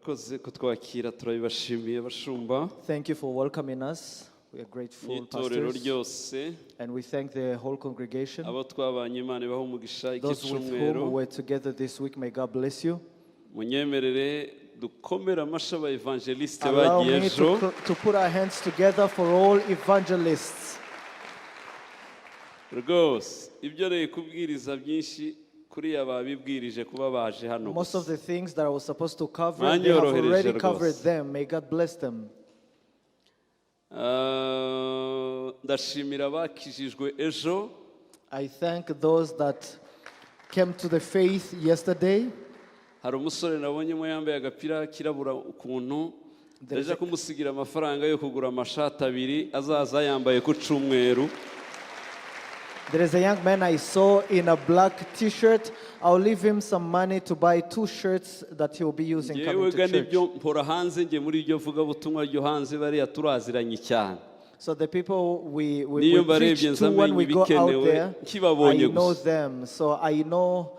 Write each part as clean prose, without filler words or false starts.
Murakoze kutwakira, turabibashimiye bashumba. Thank you for welcoming us. We are grateful, N'itorero pastors. ryose. And we thank the whole congregation. Abo twabanye, Imana ibahe umugisha iki Those with whom cyumweru. we were together this week, may God bless you. Munyemerere dukomere amashyi aba evangeliste Allow bagiye me ejo. to put our hands together for all evangelists. Rwose ibyo rero kubwiriza byinshi kuriya babibwirije kuba baje hano Most of gusa. The things that I was supposed to cover, they have Mwanyorohereje already covered rwose. Them. May God bless them. Ah, ndashimira abakijijwe ejo. I thank those that came to the faith yesterday. Hari umusore nabonyemo yambaye agapira kirabura ukuntu. There is Ndaje kumusigira amafaranga yo kugura amashati abiri azaza yambaye ku cyumweru. There is a young man I saw in a black T-shirt. I'll leave him some money to buy two shirts that he will be using Ngewe coming to ga church. Nibyo mpora hanze njye muri iryo vugabutumwa ryo hanze bariya turaziranye cyane. So the people we Niyo preach mbarebye to when nzamenya we go out ibikenewe there, nkibabonye I know gusa. Them. So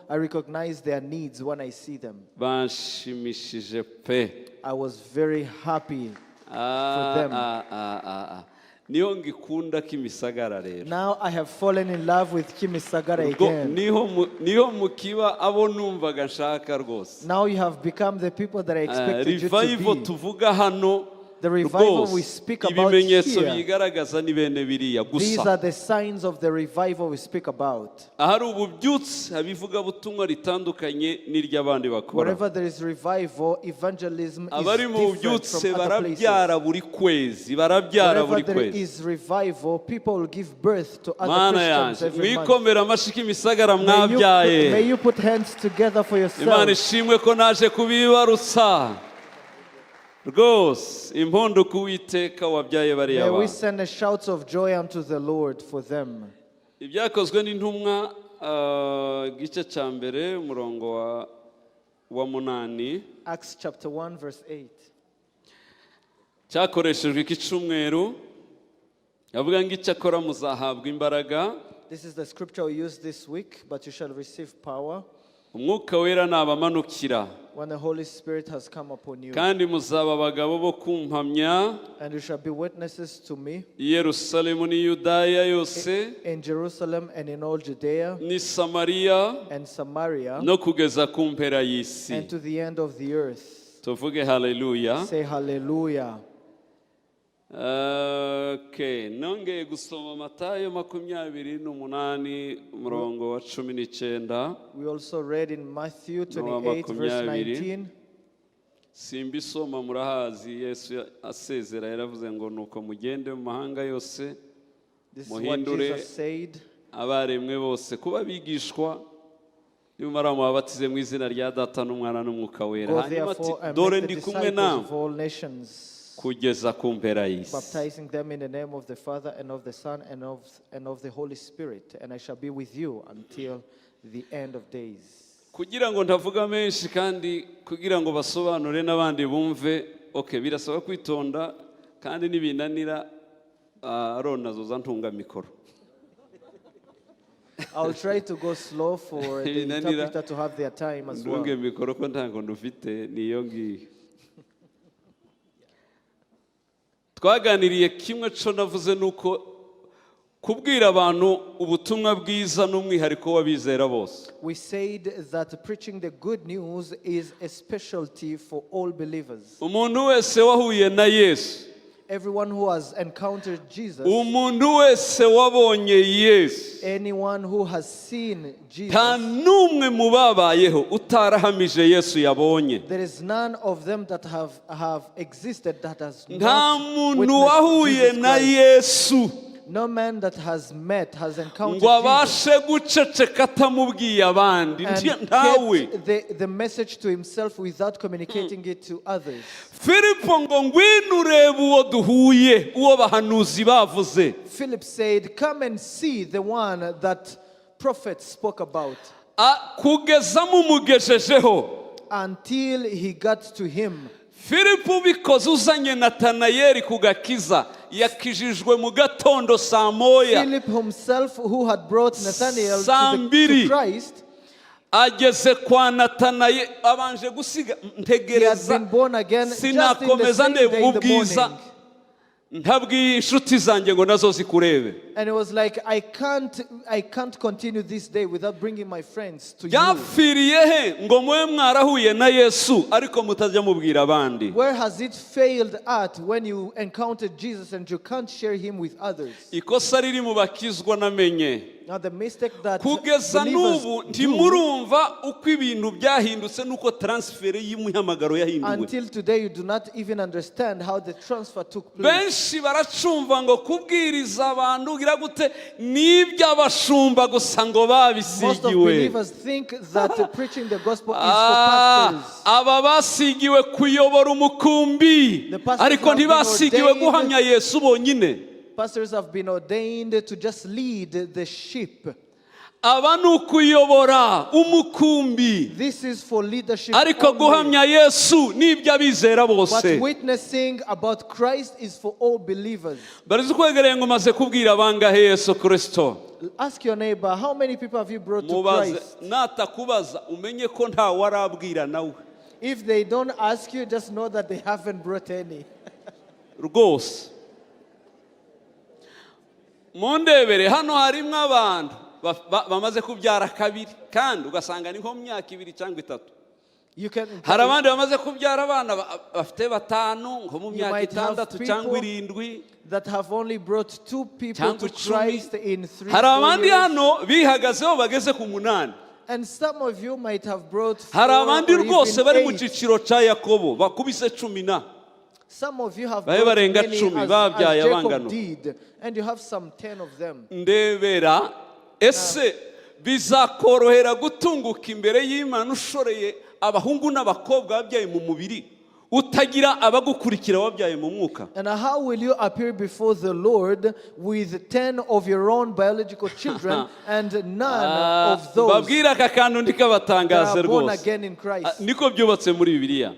I recognize their needs when I see them. Banshimishije pe. I was very happy Ah, for them. Ah, ah, ah, ah. Niho ngikunda Kimisagara rero. Now I have fallen in love with Kimisagara Ubwo again. Niho mu- niho mukiba abo numvaga nshaka rwose. Now you have become the people that I Ah, expected you to revival be. Tuvuga hano The revival we rwose speak about ibimenyetso here, bigaragaza ni bene biriya these gusa. Are the signs of the revival we speak about. Ahari ububyutse haba ivugabutumwa ritandukanye n'iry'abandi bakora. Wherever there is revival, evangelism is Abari mu different bubyutse from other places. barabyara buri kwezi, barabyara Wherever buri there kwezi. Is revival, people will give birth to other Mana Christians yanjye every month. mwikomere amashyi Kimisagara May you, mwabyaye. May you put hands together for Imana yourself. Ishimwe ko naje kubibarutsa rwose impundu ku Witeka wabyaye bariya May we bantu. Send a shout of joy unto the Lord for them. Ibyakozwe n'Intumwa ah, igice cya mbere umurongo wa, wa munani. Acts chapter 1, verse 8. Cyakoreshejwe iki cyumweru avuga ngo icyakora muzahabwa imbaraga. This is the scripture we used this week, but you shall receive power Umwuka Wera nabamanukira when the Holy Spirit has come upon you. Kandi muzaba abagabo bo kumpamya And you shall be witnesses to me i Yerusalemu n'i Yudaya yose in Jerusalem and in all Judea n'i Samariya and Samaria no kugeza ku mpera y'isi. And to the end of the earth. Tuvuge haleluya. Say hallelujah. Okay. Nongeye gusoma Matayo makumyabiri n'umunani umurongo wa cumi n'icyenda. We also read in Matthew N'uwa 28, verse makumyabiri. 19. Simbisoma murahazi Yesu asezera yaravuze ngo nuko mugende mu mahanga yose This is what muhindure Jesus said. Abaremwe bose kuba abigishwa nimumara mubabatize mu izina rya Data n'Umwana n'Umwuka Wera. Go Hanyuma ati therefore and dore make the ndi kumwe disciples namwe of all nations, kugeza ku mpera y'isi. Baptizing them in the name of the Father and of the Son and of the Holy Spirit, and I shall be with you until the end of days. Kugira ngo ntavuga menshi kandi kugira ngo basobanure n'abandi bumve okay birasaba kwitonda kandi nibinanira Aroni azoza ntunga mikoro. I'll try to go slow for the Binanira. Interpreter to have their time as well. Ndunge mikoro ko ntabwo ndufite niyo ngiyo. Twaganiriye kimwe cyo navuze ni uko kubwira abantu ubutumwa bwiza n'umwihariko w'abizera bose. We said that preaching the good news is a specialty for all believers. Umuntu wese wahuye na Yesu, Everyone who has encountered Jesus, umuntu wese wabonye Yesu, anyone who has seen Jesus, nta n'umwe mu babayeho utarahamije Yesu yabonye. There is none of them that have existed that has Nta not muntu witnessed wahuye Jesus na Christ. Yesu No man that has met has encountered ngo Jesus abashe guceceka atamubwiye abandi. And Ntawe. Kept the message to himself without communicating it to others. Filipo ngo ngwino urebe uwo duhuye uwo bahanuzi bavuze. Philip said, "Come and see the one that prophets spoke about." Kugeza mumugejejeho. Until he got to him. Filipo ubikoze uzanye Natanayeli ku gakiza yakijijwe mu gatondo saa moya. Philip himself, who had brought Nathanael Saa to mbiri. Christ, Ageze kwa Natanaye abanje gusiga He had ntegereza been born again just in the sinakomeza same ndeba day in the ubwiza morning. Ntabwiye inshuti zanjye ngo nazo zikurebe. And it was like, I can't continue this day without bringing my friends to you. Byapfiriye he ngo mube mwarahuye na Yesu ariko mutajya mubwira abandi? Where has it failed at when you encountered Jesus and you can't share him with others? Ikosa riri mu bakizwa namenye Now, the mistake that kugeza believers n'ubu do ntimurumva uko ibintu byahindutse n'uko transfer y'umuhamagaro yahinduwe. Until today, you do not even understand how the transfer took place. Benshi baracumva ngo kubwiriza abantu ugira gute n'iby'abashumba gusa ngo Most of babisigiwe. Believers think that preaching the gospel is for Ah, pastors. aba basigiwe kuyobora umukumbi The pastors ariko have been ntibasigiwe ordained. Guhamya Yesu bonyine. Pastors have been ordained to just lead the sheep. Aba ni ukuyobora umukumbi This is for leadership ariko only. Guhamya Yesu ni iby'abizera bose. But witnessing about Christ is for all believers. Bariza ukwegereye ngo umaze kubwira bangahe Yesu Kirisito? Ask your neighbor, how many people have you brought to Mubaze Christ? Natakubaza umenye ko ntawe arabwira nawe. If they don't ask you, just know that they haven't brought any. Rwose mundebere hano harimo abantu bamaze kubyara kabiri kandi ugasanga ni nko mu myaka 2 cyangwa 3. You can Hari abandi bamaze kubyara abana bafite batanu nko mu You myaka might have 6 cyangwa people 7 that have only brought two people cyangwa to 10. Christ in 3, Hari 4 abandi years. hano bihagazeho bageze ku munani. And some of you might have brought Hari four abandi or rwose even bari mu eight. cyiciro cya Yakobo bakubise cumi na Some of you have babe brought barenga many 10 as babyaye Jacob abangano. Did, and you have some 10 of them. Ndebera ese bizakorohera gutunguka imbere y'Imana ushoreye abahungu n'abakobwa babyaye mu mubiri utagira abagukurikira wabyaye mu mwuka? And how will you appear before the Lord with 10 of your own biological children and none Ah, of those mbabwire aka kantu that ndikabatangaze are born rwose. again in Ah, Christ? niko byubatse muri Bibiliya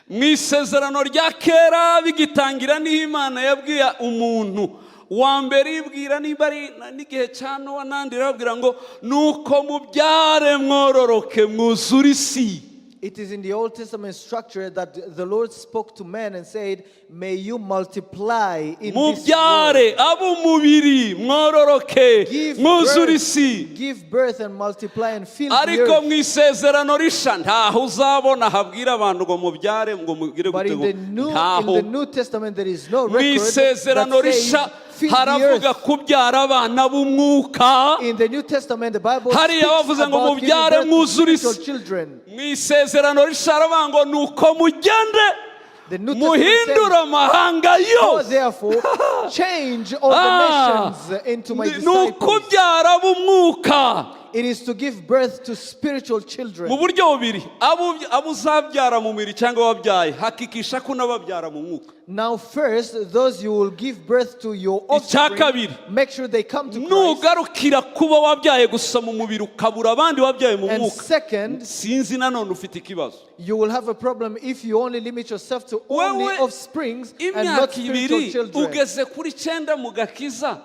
mu isezerano rya kera bigitangira niho Imana yabwiye umuntu wa mbere ibwira niba ari n'igihe cya Nowa n'andi irababwira ngo nuko mubyare mwororoke mwuzure isi. It is in the Old Testament structure that the Lord spoke to man and said, "May you multiply in this world." Mubyare ab'umubiri mwororoke Give mwuzure birth, isi. Give birth and multiply and fill the Ariko earth. Mu isezerano risha ntaho uzabona habwira abantu ngo mubyare ngo mugire But gute in ngo the New, in ntaho. the New Testament, there is no Mu record that isezerano says, risha "Fill the haravuga earth." kubyara abana b'umwuka. In the New Testament, the Bible Hariya speaks bavuze ngo about giving mubyare birth to mwuzure spiritual isi. Children. Mu isezerano risha haravuga ngo nuko mugende The New Testament muhindure says, amahanga "Go yose. therefore, change all the Ah, nations into my ni disciples." ukubyara b'umwuka. It is to give birth to spiritual children. Mu buryo bubiri abo uzabyara mu mubiri cyangwa wabyaye hakikisha ko unababyara mu mwuka. Now, first, those you will give birth to your Icya offspring, kabiri, make sure they come to Christ. Nugarukira kuba wabyaye gusa mu mubiri ukabura abandi wabyaye mu And mwuka second, sinzi nanone ufite ikibazo. You will have a problem if you only limit yourself to only Wewe offsprings and imyaka not spiritual 2 children. Ugeze kuri 9 mu gakiza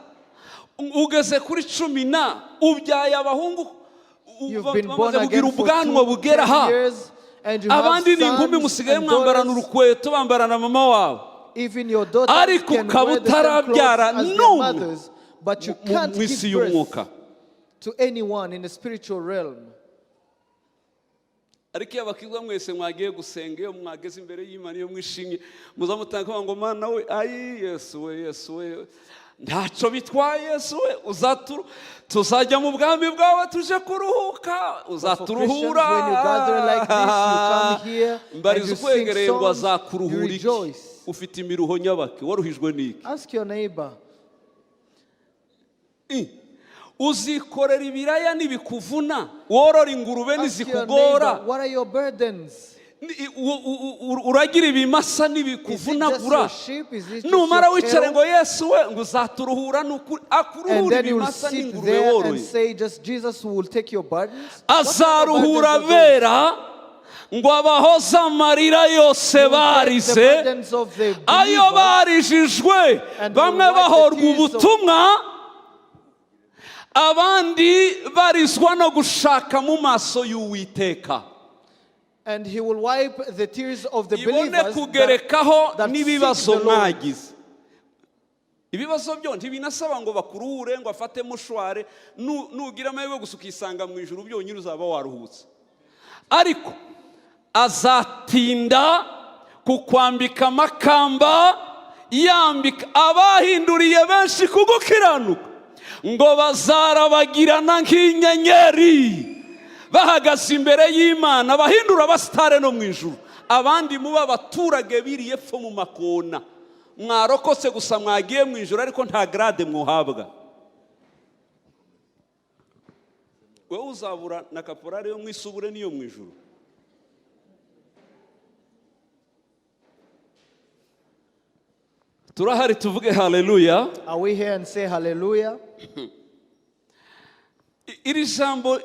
ugeze kuri 10 na ubyaye abahungu You've been born bamaze kugira again for ubwanwa 2, bugera 10 ha years, and you have abandi ni inkumi sons musigaye and mwambarana daughters. urukweto bambarana mama wawe Even your daughters ariko can ukaba wear the same clothes utarabyara as their n'umwe mothers, but you can't mu isi give birth y'umwuka. To anyone in the spiritual realm. Ariko iyo abakizwa mwese mwagiye gusenga iyo mwageze imbere y'Imana iyo mwishimye muzamutanga ngo Mana we ayi Yesu we Yesu we ntacyo bitwaye Yesu we uzaturu tuzajya mu bwami bwawe tuje kuruhuka But for Christians, uzaturuhura. When you gather like this, you come here and Mbariza you sing ukwegereye ngo songs, you azakuruhura iki? Rejoice. Ufite imiruho nyabaki waruhijwe n'iki? Ask your neighbor. Uzikorera ibiraya nibikuvuna worora ingurube Ask your nizikugora. Neighbor, what are your burdens? Uragira ibimasa Is it just nibikuvunagura your sheep? Is it just numara your wicare cattle? ngo Yesu we ngo uzaturuhura nukuri And akuruhura then you will ibimasa sit n'ingurube there and woroye. say, just Jesus will take your burdens. What kind of Azaruhura burdens are those? abera ngo abahoze amarira yose He will take the barize burdens of the ayo believers barijijwe and bamwe will wipe the bahorwa tears of- ubutumwa Abandi barizwa no gushaka mu maso y'Uwiteka. And he will wipe the tears of the Ibone believers kugerekaho that seek n'ibibazo the Lord. mwagize. Ibibazo byo ntibinasaba ngo bakuruhure, ngo afate mouchoir. Nugira amahirwe gusa ukisanga mu ijuru byonyine, uzaba waruhutse. Ariko azatinda kukwambika amakamba, yambika abahinduriye benshi kugukiranuka, ngo bazarabagirana nk'inyenyeri bahagaze imbere y'Imana, bahindura abasitare no mu ijuru. Abandi muba abaturage biriye epfo mu makona, mwarokotse gusa, mwagiye mu ijuru, ariko nta grade muhabwa. Wowe uzabura na kaporari yo mu isubure n'iyo mu ijuru. Turahari? Tuvuge haleluya. Are we here and say hallelujah? Iri jambo,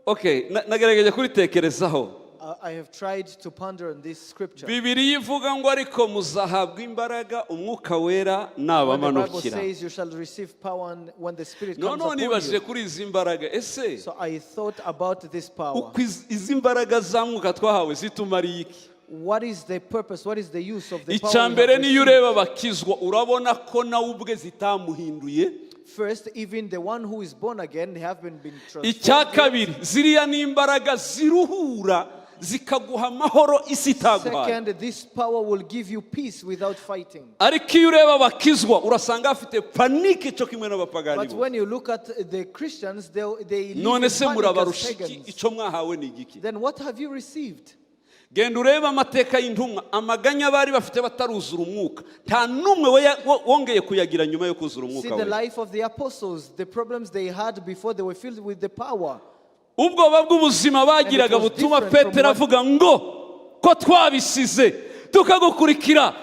okay, nagerageje kuritekerezaho. I have tried to ponder on this scripture. Bibiliya ivuga ngo ariko muzahabwa imbaraga Umwuka Wera When the Bible nabamanukira. says you shall receive power when the Spirit comes Noneho upon nibajije you. Kuri izi mbaraga, ese So I thought about this power. Uko izi mbaraga za Mwuka twahawe zitumariye iki? What is the purpose? What is the use of the power Icya we mbere, have niyo received? ureba abakizwa, urabona ko nawe ubwe zitamuhinduye. First, even the one who is born again, they have been transformed. Icya kabiri, ziriya ni imbaraga ziruhura, zikaguha amahoro isi itaguhaye. Second, this power will give you peace without fighting. Ariko iyo ureba abakizwa, urasanga bafite panique cyo kimwe n'abapagani But bose. when you look at the Christians, they live None in se panic as murabarusha iki? pagans. Icyo mwahawe ni igiki? Then what have you received? Genda urebe amateka y'intumwa, amaganya bari bafite bataruzura Umwuka, nta n'umwe wongeye kuyagira nyuma yo kuzura See Umwuka the We. life of the apostles, the problems they had before they were filled with the power. Ubwoba bw'ubuzima bagiraga And it was butuma different from Petero avuga ngo ko twabisize tukagukurikira.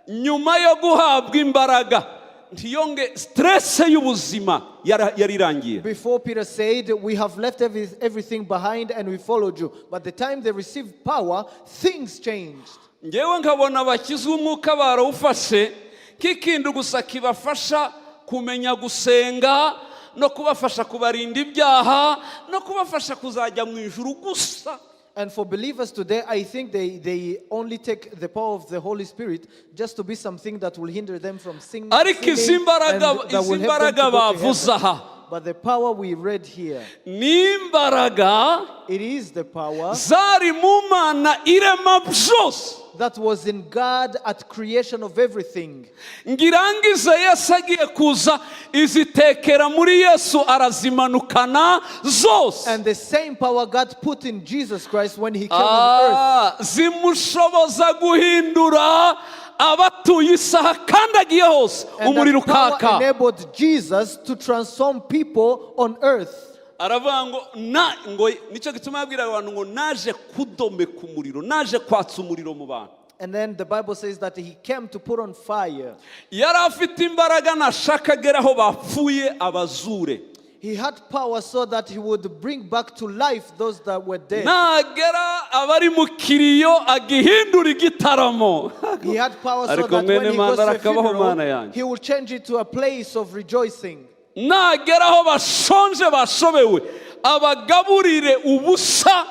Nyuma yo guhabwa imbaraga, ntiyonge stress y'ubuzima yarirangiye. Before, Peter said, "We have left everything behind and we followed you." But the time they received power, things changed. Ngewe nkabona abakizwa Umwuka barawufashe k'ikintu gusa kibafasha kumenya gusenga no kubafasha kubarinda ibyaha no kubafasha kuzajya mu ijuru gusa. And for believers today, I think they only take the power of the Holy Spirit just to be something that will hinder them from Ariko izi sinning mbaraga and that izi will help them mbaraga to go to bavuze heaven. aha But the power we read here, ni imbaraga it is the power zari mu Mana irema byose, that was in God at creation of everything. Ngirangize Yesu agiye kuza, izitekera muri Yesu, arazimanukana zose. And the same power God put in Jesus Christ when he came on earth. Ah, zimushoboza guhindura abatuye isaha kandi agiye hose And umuriro that power ukaka. Enabled Jesus to transform people on earth. Aravuga ngo na ngo nicyo gituma yabwira abantu ngo naje kudomeka umuriro, naje kwatsa umuriro mu bantu. And then the Bible says that he came to put on fire. Yari afite imbaraga, nashaka agera aho bapfuye abazure. He had power so that he would bring back to life those that were dead. Nagera abari mu kiriyo agihindura igitaramo. He had power so Ariko that when mwene he Mana goes to a arakabaho Mana funeral, yanjye. He will change it to a place of rejoicing. Nagera aho bashonje bashobewe, abagaburire ubusa,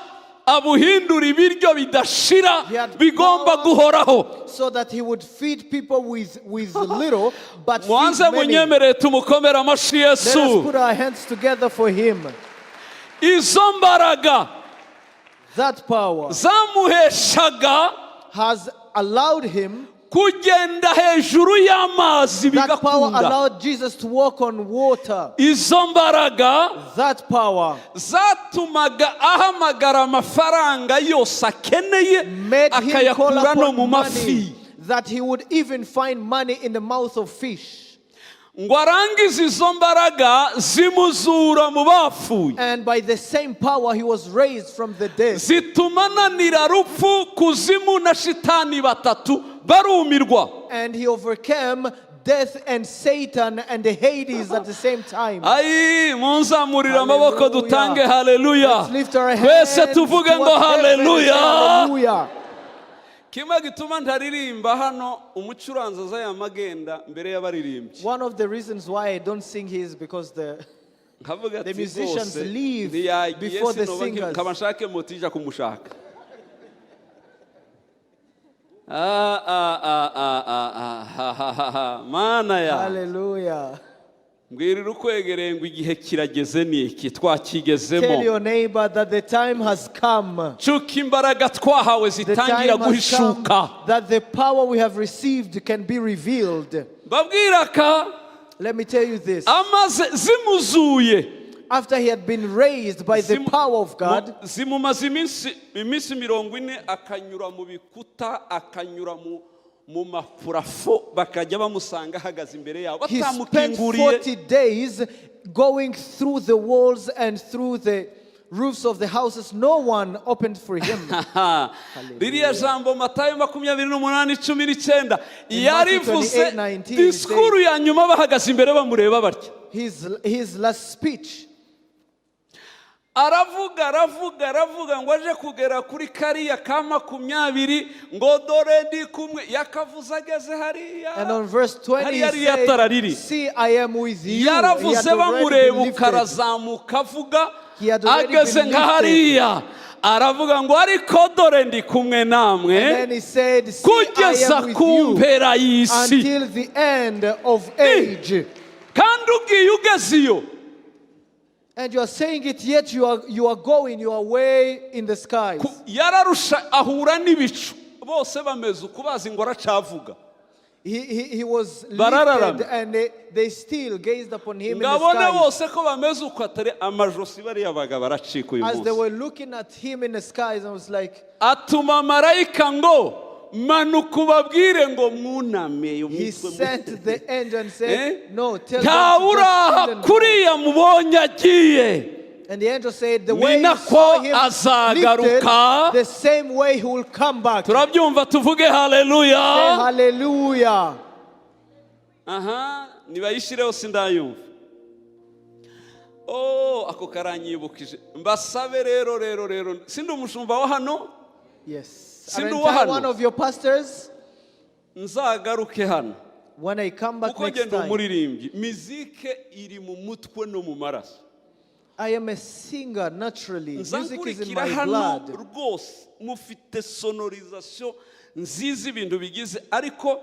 abuhindura ibiryo bidashira He had bigomba power guhoraho. so that he would feed people with little, but feed Mwanze many. munyemerere tumukomere amashyi Let us Yesu. put our hands together for him. Izo mbaraga That power zamuheshaga has allowed him, kugenda hejuru y'amazi that power bigakunda. Allowed Jesus to walk on water. Izo mbaraga That power zatumaga ahamagara amafaranga yose akeneye made him call akayakura no upon mu mafi, money, that he would even find money in the mouth of fish. Ngo arangize izo mbaraga zimuzura mu bapfuye, And by the same power, he was raised from the dead. Zituma ananira rupfu, kuzimu na shitani batatu barumirwa. And he overcame death and Satan and the Hades at the same time. Ayi, munzamurire amaboko Hallelujah. dutange haleluya. Let's lift our Twese hands tuvuge ngo towards heaven and say haleluya. hallelujah. Kimwe gituma ntaririmba hano, umucuranzi aza yamagenda mbere y'abaririmbyi. One of the reasons why I don't sing here is because the Nkavuga The ati musicians rwose leave ntiyagiye, before the sinoba singers. Nkaba nshake moto ijya kumushaka. Ah, ah, ah, ah, ah, ah, ha, ha, ha, ha. Mana ya Hallelujah. Mbwirira ukwegereye ngo igihe kirageze, ni iki twakigezemo. Tell your neighbor that the time has come. Cyuko imbaraga twahawe The zitangira time has come guhishuka. That the power we have received can be revealed. Mbabwira ka Let me tell you this. Amaze zimuzuye, After he had been raised by the power of God, zimumaze iminsi 40, akanyura mu bikuta, akanyura mu maplafond, bakajya bamusanga ahagaze imbere yabo he spent batamukinguriye. 40 days going through the walls and through the roofs of the houses. No one opened for him. Ririya jambo, Matayo 28:19, In yarivuze Matthew 28:19, disikuru ya nyuma bahagaze imbere bamureba batya. His last speech. Aravuga, aravuga, aravuga ngo aje kugera kuri kariya ka 20 ngo dore ndi kumwe, yakavuze ageze hariya. And on verse 20, he Hariya ririya tara said, riri. "See, I am with you." He had Yaravuze already bamureba been lifted. ukarazamuka avuga, He had already ageze been nka lifted. Hariya aravuga ngo ariko dore ndi kumwe namwe And then he said, "See, I kugeza am with ku you mpera y'isi. until the end of age." Kandi ugiye ugeze iyo. And you are saying it, yet you are going your way in the skies. Yararusha ahura n'ibicu, bose bameze uko bazi ngo aracavuga. He was lifted Barararamye. And they still gazed upon him in the Ngabone skies. Bose ko bameze uko atari amajosi, bariya bagabo aracika uyu As they munsi. Were looking at him in the skies, I was like, Atuma marayika ngo manuka ubabwire ngo mwuname he umutwe sent the angel and Eh? said, "No, tell them to Ntawe just uraha stand and go." kuriya mubonye agiye, And the angel said, "The ni way you nako saw him azagaruka. lifted, the same way he will come back." Turabyumva, tuvuge Say haleluya. hallelujah. Aha nibayishireho, sindayumva. Oh, ako karanyibukije. Mbasabe rero rero rero, sindi umushumba wa hano? Yes. Sindu Aren't I hano. one of your pastors? Nzagaruke hano, When I come back kuko next ngenda time, umuririmbyi, mizike iri mu mutwe no mu maraso. I am a singer naturally. Nza Music is in nkurikira my hano. Blood. Rwose mufite sonorisation nziza, ibintu bigize, ariko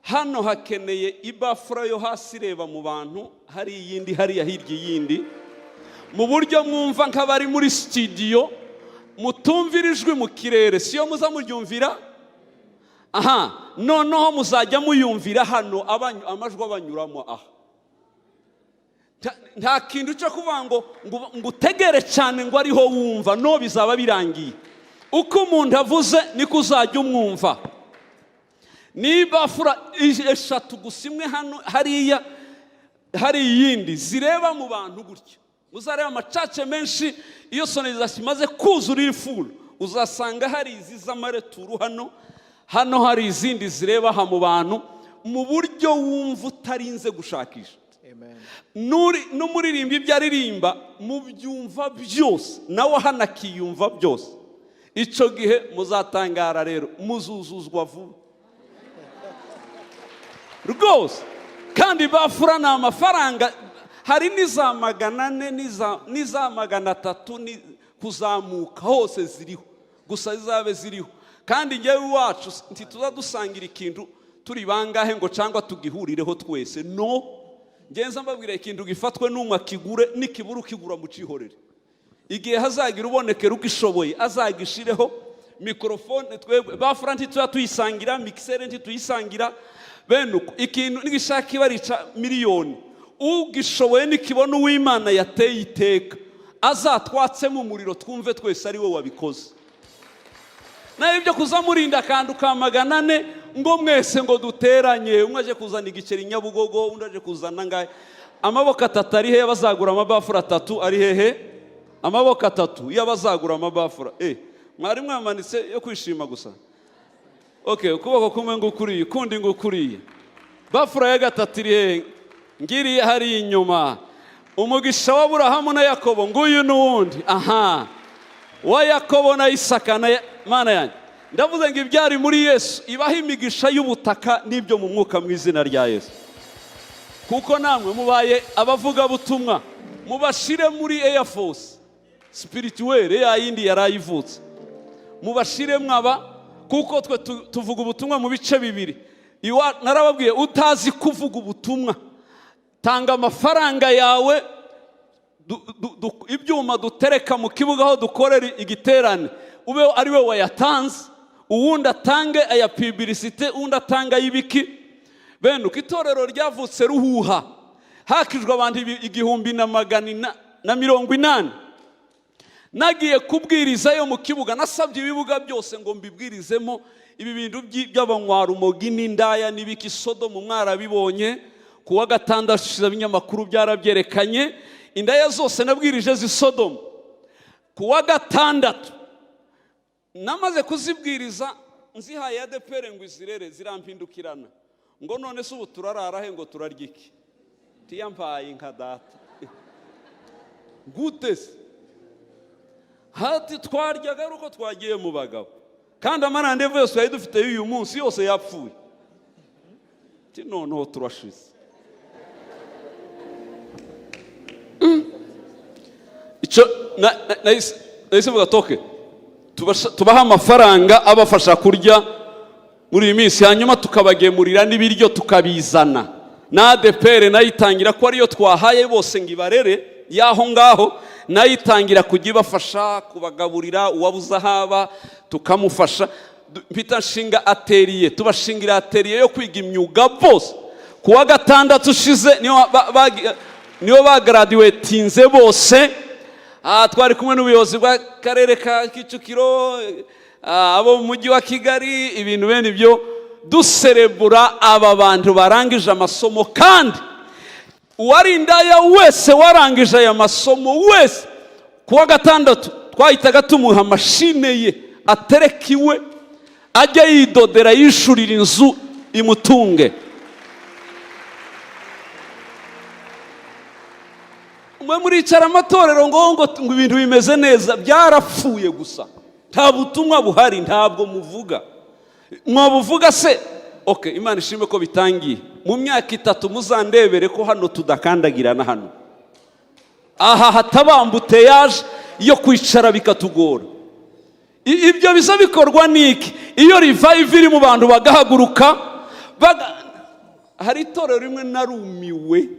hano hakeneye ibaffle yo hasi ireba mu bantu, hari iyindi hariya hirya, iyindi mu buryo mwumva nk'abari muri studio, mutumvira ijwi mu kirere, siyo muza muryumvira aha, noneho muzajya muyumvira hano, amajwi abanyuramo aha. Nta kintu cyo kuvuga ngo utegere cyane ngo ariho wumva, no bizaba birangiye. Uko umuntu avuze niko uzajya umwumva. Niba baffle eshatu gusa, imwe hano, hariya hari iyindi, zireba mu bantu gutya. Muzareba amachurch menshi, iyo sonorisation imaze kuzura iri full, uzasanga hari izi z'amaretour hano, hano hari izindi zireba aha mu bantu, mu buryo wumva utarinze gushakisha. Amen. N'umuririmba ibyo aririmba mubyumva byose, nawe hano akiyumva byose. Icyo gihe muzatangara rero, muzuzuzwa vuba rwose. Kandi baffle ni amafaranga, hari n'iza 400 n'iza 300 kuzamuka, hose ziriho, gusa zizabe ziriho. Kandi ngewe iwacu ntituza dusangira ikintu turi bangahe ngo cyangwa tugihurireho twese, no ngenza mbabwira ikintu gifatwe n'umwe akigure, nikibura ukigura mucihorere. Igihe hazagira ubonekera ugishoboye azagishireho mikorofone. Twebwe baffle ntituba tuyisangira, mixer ntituyisangira. Bene uko ikintu nigishaka ibarica miliyoni, ugishoboye nikibona uw'Imana yateye iteka azatwatsemo umuriro, twumve twese ari we wabikoze. Nawe ibyo kuza murinda akantu ka 400 ngo mwese ngo duteranye, umwe aje kuzana igiceri Nyabugogo, undi aje kuzana ngahe. Amaboko atatu ari hehe bazagura amabaffle atatu? Ari hehe amaboko atatu iyo abazagura amabaffle? Mwari mwamanitse yo kwishima gusa. Okay, ukuboko kumwe ngukuriye, ukundi ngukuriye. Baffle ya gatatu iri hehe? Ngiriye hariya inyuma. Umugisha w'Aburahamu na Yakobo nguyu n'uwundi aha wa Yakobo na Isaka na Mana yanjye, ndavuze ngo ibyari muri Yesu ibaho imigisha y'ubutaka n'ibyo mu mwuka mu izina rya Yesu, kuko namwe mubaye abavugabutumwa. Mubashire muri Air Force spirituelle ya yindi yarayivutse, mubashire mwaba, kuko twe tuvuga ubutumwa mu bice bibiri. Narababwiye, utazi kuvuga ubutumwa, tanga amafaranga yawe, ibyuma dutereka mu kibuga aho dukorera igiterane ube ari we wayatanze, uwundi atange aya publicité, uwundi atange ay'ibiki. Bene uko itorero ryavutse ruhuha, hakijwe abantu 1180. Nagiye kubwirizayo mu kibuga, nasabye ibibuga byose ngo mbibwirizemo ibi bintu by'abanywarumogi n'indaya n'ibiki. Sodomu mwarabibonye, ku wa gatandatu ushize ibinyamakuru byarabyerekanye, indaya zose nabwirije z'isodomu. Ku wa gatandatu namaze kuzibwiriza, nzihaye ADEPR ngo izirere, zirampindukirana ngo: "None se ubu turarara he, ngo turarya iki?" Tiyampaye nka data gute se? Hati twaryaga ari uko twagiye mu bagabo, kandi amarandevu yose twari dufite y'uyu munsi yose yapfuye. Ati: "Noneho turashize." Icyo nahise mvuga toke tubaha amafaranga abafasha kurya muri iyi minsi, hanyuma tukabagemurira n'ibiryo tukabizana. Na ADEPR nayo itangira ko ariyo twahaye bose ngo ibarere y'aho ngaho, nayo itangira kujya ibafasha kubagaburira, uwabuze aho aba tukamufasha. Mpita nshinga atelier, tubashingira atelier yo kwiga imyuga bose. Ku wa gatandatu ushize niyo bagraduatinze bose. Twari kumwe n'ubuyobozi bw'akarere ka Kicukiro, abo mu mujyi wa Kigali, ibintu bene ibyo, duserebura aba bantu barangije amasomo. Kandi uwari indaya wese warangije aya masomo wese, ku wa gatandatu twahitaga tumuha mashine ye atereka iwe, ajya yidodera, yishurira inzu imutunge. Mwe muricara amatorero ngo ibintu bimeze neza, byarapfuye gusa, nta butumwa buhari, ntabwo muvuga. Mwabuvuga se? Okay, Imana ishimwe ko bitangiye. Mu myaka 3 muzandebere ko hano tudakandagirana, hano aha hataba embouteillage yo kwicara bikatugora. Ibyo biza bikorwa n'iki? Iyo revive iri mu bantu bagahaguruka. Hari itorero rimwe narumiwe,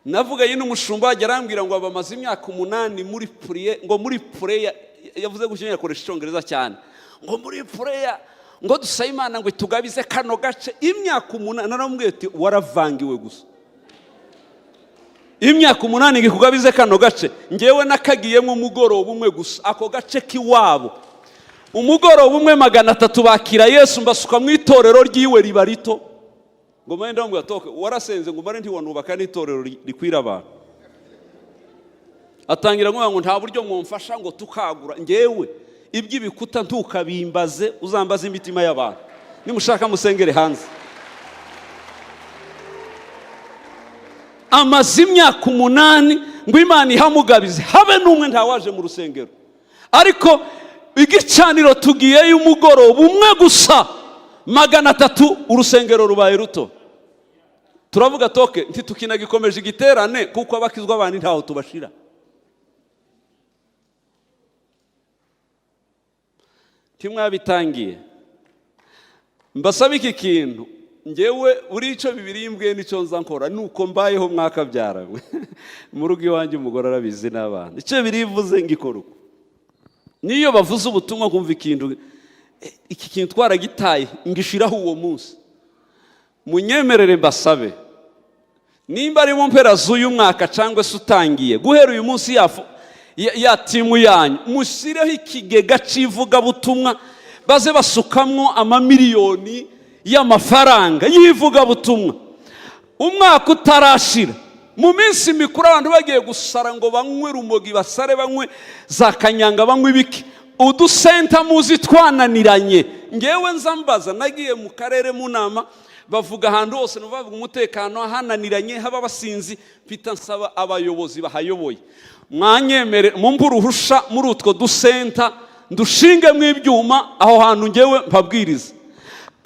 navuganye n'umushumba wajya arambwira ngo bamaze imyaka 8 muri prière, ngo muri prayer, yavuze gutyo, yakoresha icyongereza cyane, ngo muri prayer, ngo dusabe Imana ngo itugabize kano gace. Imyaka 8! Naramubwiye ati: "Waravangiwe gusa. Imyaka 8 ngo ikugabize kano gace? Ngewe nakagiyemo umugoroba umwe gusa, ako gace k'iwabo, umugoroba umwe 300 bakira Yesu, mbasuka mu itorero ry'iwe riba rito." Ngo mbe ndamubwira toke warasenze ngo mbare ntiwanubaka n'itorero rikwira abantu. Atangira kuvuga ngo nta buryo mwumfasha ngo tukagura. Ngewe iby'ibikuta ntukabimbaze, uzambaze imitima y'abantu. Nimushaka musengere hanze. Amaze imyaka 8 ngo Imana ihamugabize, habe n'umwe ntawaje mu rusengero. Ariko igicaniro tugiyeyo umugoroba umwe gusa, 300, urusengero rubaye ruto. Turavuga toke ntitukinagikomeje igiterane, kuko abakizwa abandi ntaho tubashira. Ntimwabitangiye. Mbasaba iki kintu, ngewe buri icyo bibiri imbwiye nicyo nza nkora, nuko mbayeho mwakabyara mu rugo iwanjye, umugore arabizi n'abana. Icyo birivuze ngikora uko. Niyo bavuze ubutumwa nkumva ikintu, iki kintu twaragitaye, ngishiraho uwo munsi. Munyemerere mbasabe, nimba ari mu mpera z'uyu mwaka cyangwa se utangiye guhera uyu munsi, ya team yanyu musireho ikigega cy'ivugabutumwa, baze basukamwo amamiliyoni y'amafaranga y'ivugabutumwa. Umwaka utarashira, mu minsi mikuru abantu bagiye gusara ngo banywe rumogi, basare banywe za kanyanga, banywe ibiki, udusenta muzi twananiranye. Ngewe nza mbaza, nagiye mu karere mu nama, bavuga ahantu hose bavuga umutekano hananiranye, haba abasinzi. Mpita nsaba abayobozi bahayoboye: "Mwanyemere mumpe uruhusha muri utwo dusenta, ndushingemo ibyuma aho hantu, ngewe mpabwiriza."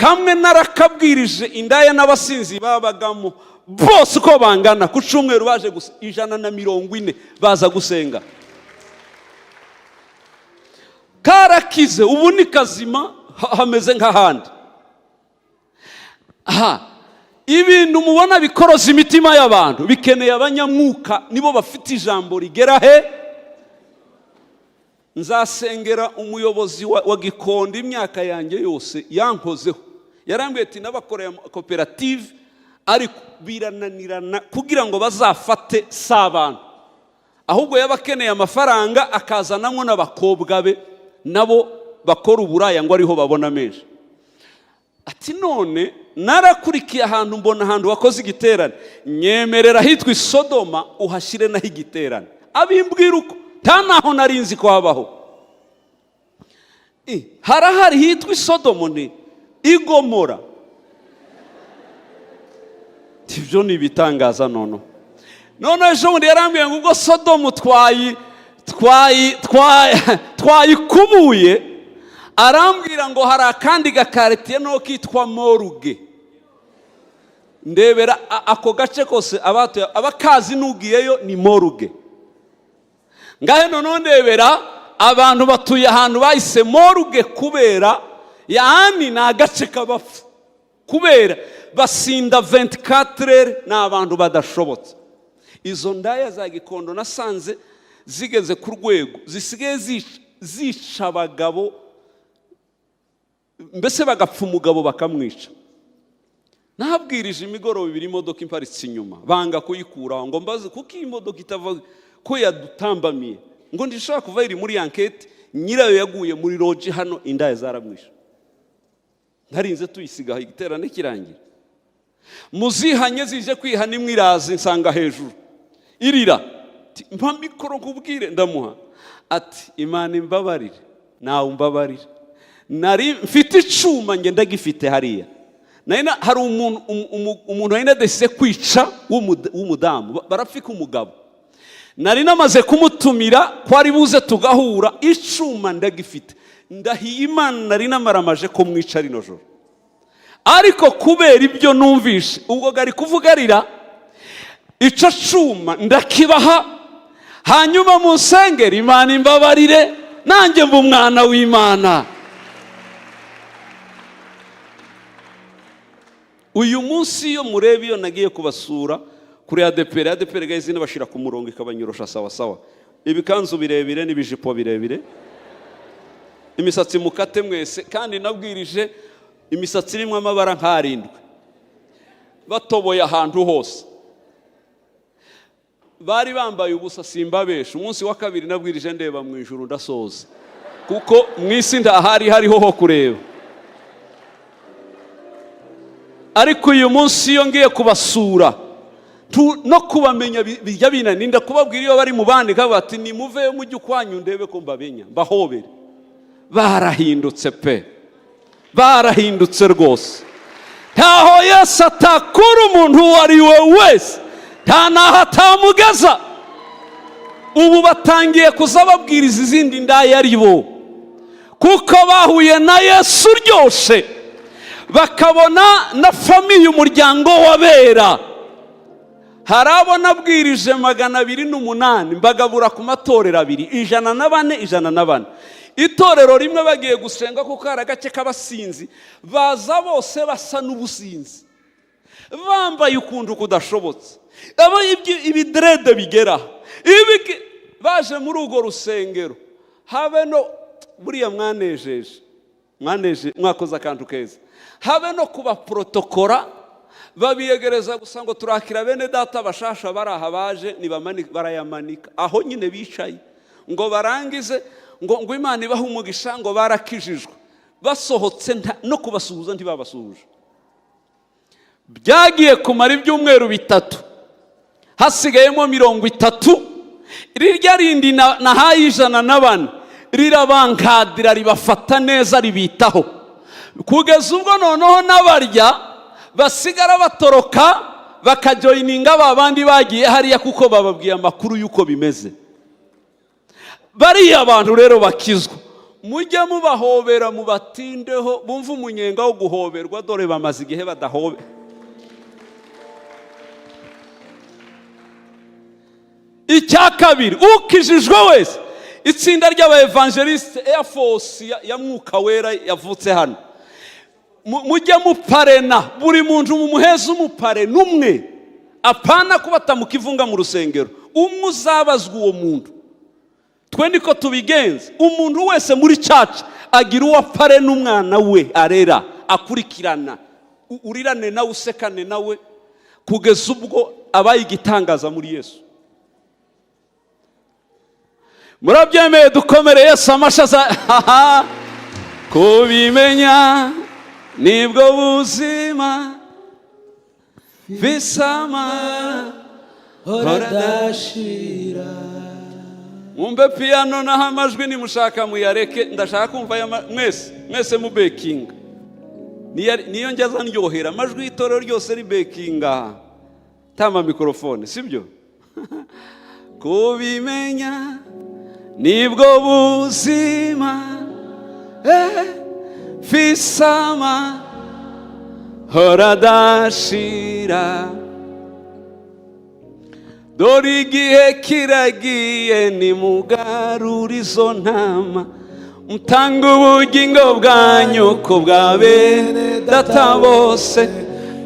Kamwe narakabwirije, indaya n'abasinzi babagamo bose uko bangana, ku cyumweru baje gusa 140 baza gusenga. Karakize, ubu ni kazima, hameze nk'ahandi. Aha ibintu mubona bikoroza imitima y'abantu bikeneye abanyamwuka, nibo bafite ijambo rigera he. Nzasengera umuyobozi wa Gikondo, imyaka yanjye yose yankozeho. Yarambwiye ati: "N'abakoreye koperative, ariko birananirana kugira ngo bazafate si abantu, ahubwo yaba akeneye amafaranga akazanamo n'abakobwa be nabo bakora uburaya ngo ariho babona menshi." Ati: "None narakurikiye ahantu, mbona ahantu wakoze igiterane, nyemerera ahitwa Isodoma uhashyire naho igiterane." Abimbwira uko, nta naho nari nzi ko habaho. Harahari hitwa Isodomo, ni Igomora. Ibyo ni ibitangaza. None ejo bundi yarambwiye ngo ubwo Sodomu twayikubuye, arambwira ngo hari akandi gakaritiye no kitwa Morgue. Ndebera ako gace kose, abatuye abakazi n'ugiyeyo ni morgue. Ngahe noneho ndebera abantu batuye ahantu bahise morgue, kubera yani ni agace k'abapfu, kubera basinda 24, ni abantu badashobotse. Izo ndaya za Gikondo nasanze zigeze ku rwego zisigaye zica abagabo, mbese bagapfa umugabo bakamwica. Nabwirije imigoroba ibiri, imodoka iparitse inyuma banga kuyikuraho, ngo mbaze kuko iyi modoka itava ko yadutambamiye, ngo ndishobora kuva iri muri enquête. Nyirayo yaguye muri lodge hano, indaya zaramwishe. Ntarinze tuyisigaho, igiterane kirangira, muzihanye zije kwihana, imwe iraza insanga hejuru irira. Ati: "Mpa micro nkubwire." Ndamuha. Ati: "Imana imbabarire, nawe umbabarire, nari mfite icuma nge ndagifite hariya. Hari umuntu nari nadesise kwica w'umudamu, barapfika umugabo, nari namaze kumutumira ko ari buze tugahura. Icuma ndagifite, ndahiye Imana, nari namaramaje ko mwica rino joro, ariko kubera ibyo numvishe." Ubwo gari kuvuga arira: "Icyo cuma ndakibaha, hanyuma munsengere Imana imbabarire, nanjye mba umwana w'Imana." Uyu munsi iyo mureba, iyo nagiye kubasura kuri ADEPR, ADEPR guys bashyira ku murongo ikabanyorosha sawa sawa, ibikanzu birebire n'ibijipo birebire, imisatsi mukate mwese. Kandi nabwirije imisatsi irimo amabara nk'arindwi, batoboye ahantu hose, bari bambaye ubusa, simbabesha. Umunsi wa kabiri nabwirije ndeba mu ijuru, ndasoza, kuko mu isi ntahari hariho ho kureba. Ariko uyu munsi iyo ngiye kubasura no kubamenya bijya binanira kubabwira. Iyo bari mu bandi kavuga ati: "Nimuve mujye ukwanyu ndebe ko mbamenya mbahobere." Barahindutse pe, barahindutse rwose. Ntaho Yesu atakura umuntu uwo ari we wese, nta n'aho atamugeza. Ubu batangiye kuza babwiriza izindi ndaya ari bo, kuko bahuye na Yesu uryoshe, bakabona na famille, umuryango w'abera. Hari abo nabwirije 208, mbagabura ku matorero abiri, 104, 104. Itorero rimwe bagiye gusenga, kuko hari agace k'abasinzi, baza bose basa n'ubusinzi, bambaye ukuntu kudashobotse, abo ibidreads bigera baje muri urwo rusengero. Habe no buriya mwanejeje, mwaneje, mwakoze akantu keza. Habe no kubaporotokora, babiyegereza gusa ngo: "Turakira bene data bashasha bari aha baje." Barayamanika aho nyine bicaye, ngo barangize ngo Imana ibahe umugisha, ngo barakijijwe. Basohotse no kubasuhuza ntibabasuhuje. Byagiye kumara ibyumweru 3, hasigayemo 30. Rirya rindi nahaye 104 rirabankadira, ribafata neza, ribitaho, kugeza ubwo noneho n'abarya basigara batoroka bakajoininga ba bandi bagiye hariya, kuko bababwiye amakuru y'uko bimeze. Bariya bantu rero bakizwa Mujye mubahobera, mubatindeho, bumve umunyenga wo guhoberwa. Dore bamaze igihe badahobe. Icya kabiri, ukijijwe wese, itsinda ry'aba evangeliste Air Force ya Mwuka Wera yavutse hano, mujye muparena buri muntu, mumuheze umuparena umwe, apana kubata mukivunga mu rusengero, umwe uzabazwa uwo muntu. Twe niko tubigenza, umuntu wese muri church agira uwo aparena, umwana we arera, akurikirana, urirane nawe, usekane nawe, kugeza ubwo abaye igitangaza muri Yesu. Murabyemeye? Dukomere Yesu amashaza. Kubimenya nibwo buzima, visama horadashira. Mwumve piano, naho amajwi nimushaka muyareke, ndashaka kumva aya mwese mwese mubekinga. Niyo njya ndyohera amajwi y'itorero ryose ribekinga, tama mikorofone, sibyo? Kubimenya nibwo buzima, fisama horadashira. Dore igihe kiragiye, nimugarure izo ntama, mutanga ubugingo bwanyu ku bwa bene data bose,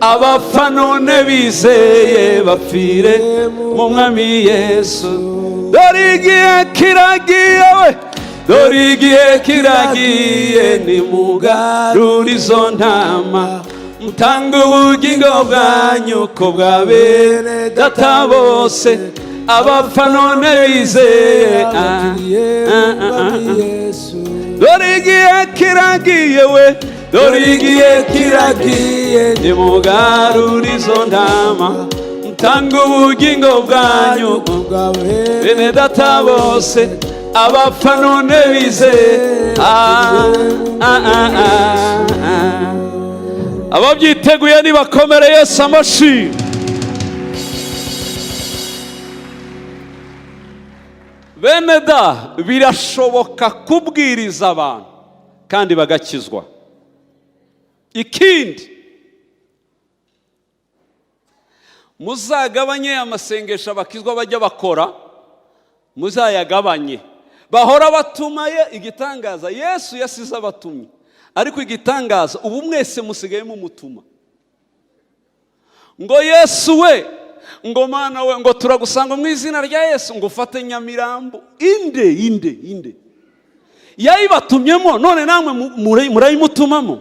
abapfa none bizeye bapfire mu Mwami Yesu. Dore igihe kiragiye we, dore igihe kiragiye, nimugarure izo ntama, mutanga ubugingo bwanyu ku bwa bene data bose, abapfa none bizeye. Dore igihe kiragiye we, dore igihe kiragiye, nimugarure izo ntama, mutanga ubugingo bwanyu bene data bose, abapfa none bizeye. Ababyiteguye nibakomere Yesu amashi. Bene da, birashoboka kubwiriza abantu kandi bagakizwa. Ikindi, muzagabanye amasengesho abakizwa bajya bakora, muzayagabanye. Bahora batumaye igitangaza Yesu yasize abatumye, ariko igitangaza ubu mwese musigaye mumutuma. Ngo Yesu we, ngo Mana we, ngo turagusanga mu izina rya Yesu, ngo ufate Nyamirambo. Inde inde inde yayibatumyemo, none namwe murayimutumamo.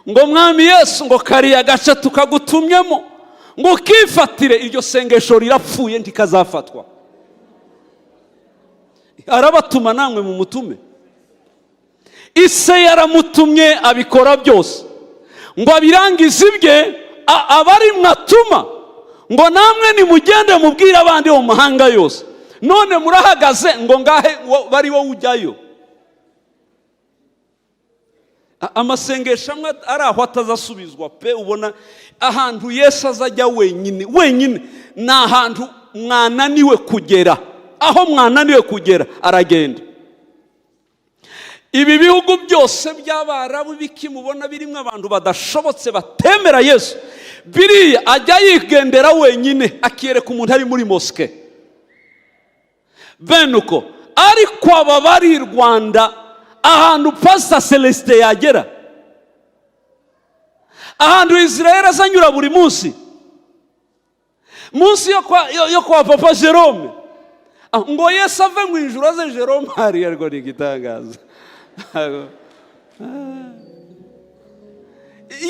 Ngo Mwami Yesu, ngo kariya gace tukagutumyemo, ngo ukifatire. Iryo sengesho rirapfuye, ntikazafatwa. Arabatuma, namwe mumutume. Ise yaramutumye abikora byose, ngo abirangize ibye, abari mwatuma, ngo namwe nimugende mubwire abandi mu mahanga yose. None murahagaze ngo ngahe bari wowe ujyayo. Amasengesho amwe ari aho atazasubizwa pe. Ubona ahantu Yesu azajya wenyine wenyine, ni ahantu mwananiwe kugera. Aho mwananiwe kugera aragenda. Ibi bihugu byose by'Abarabu bikimubona birimo abantu badashobotse batemera Yesu, biriya ajya yigendera wenyine, akiyereka umuntu ari muri mosque bene uko. Ariko aba bari i Rwanda, ahantu Pastor Celestin yagera, ahantu Israel azanyura buri munsi, munsi yo kwa Papa Jerome, ngo Yesu ave mu ijuru aze Jerome hariya, ariko ni igitangaza.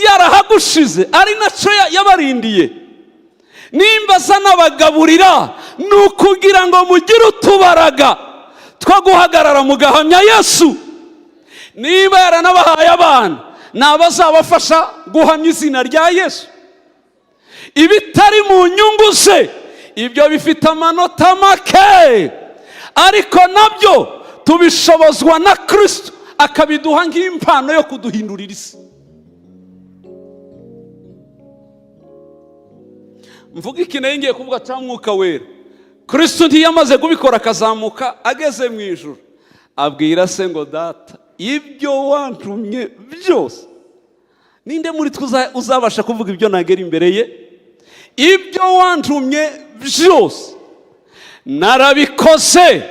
Yarahagushize, ari nacyo yabarindiye. Nimba aza n'abagaburira, ni ukugira ngo mugire utubaraga two guhagarara mugahamya Yesu. Niba yaranabahaye abana, ni abazabafasha guhamya izina rya Yesu. Ibitari mu nyungu ze, ibyo bifite amanota make, ariko nabyo tubishobozwa na Kristo, akabiduha nk'impano yo kuduhindurira isi. Mvuga iki nayo ngiye kuvuga cya Mwuka Wera. Kristo ntiyamaze kubikora akazamuka ageze mu ijuru, Abwira se ngo: "Data, ibyo wantumye byose." Ninde muri twe uzabasha kuvuga ibyo nagera imbere ye? "Ibyo wantumye byose narabikoze.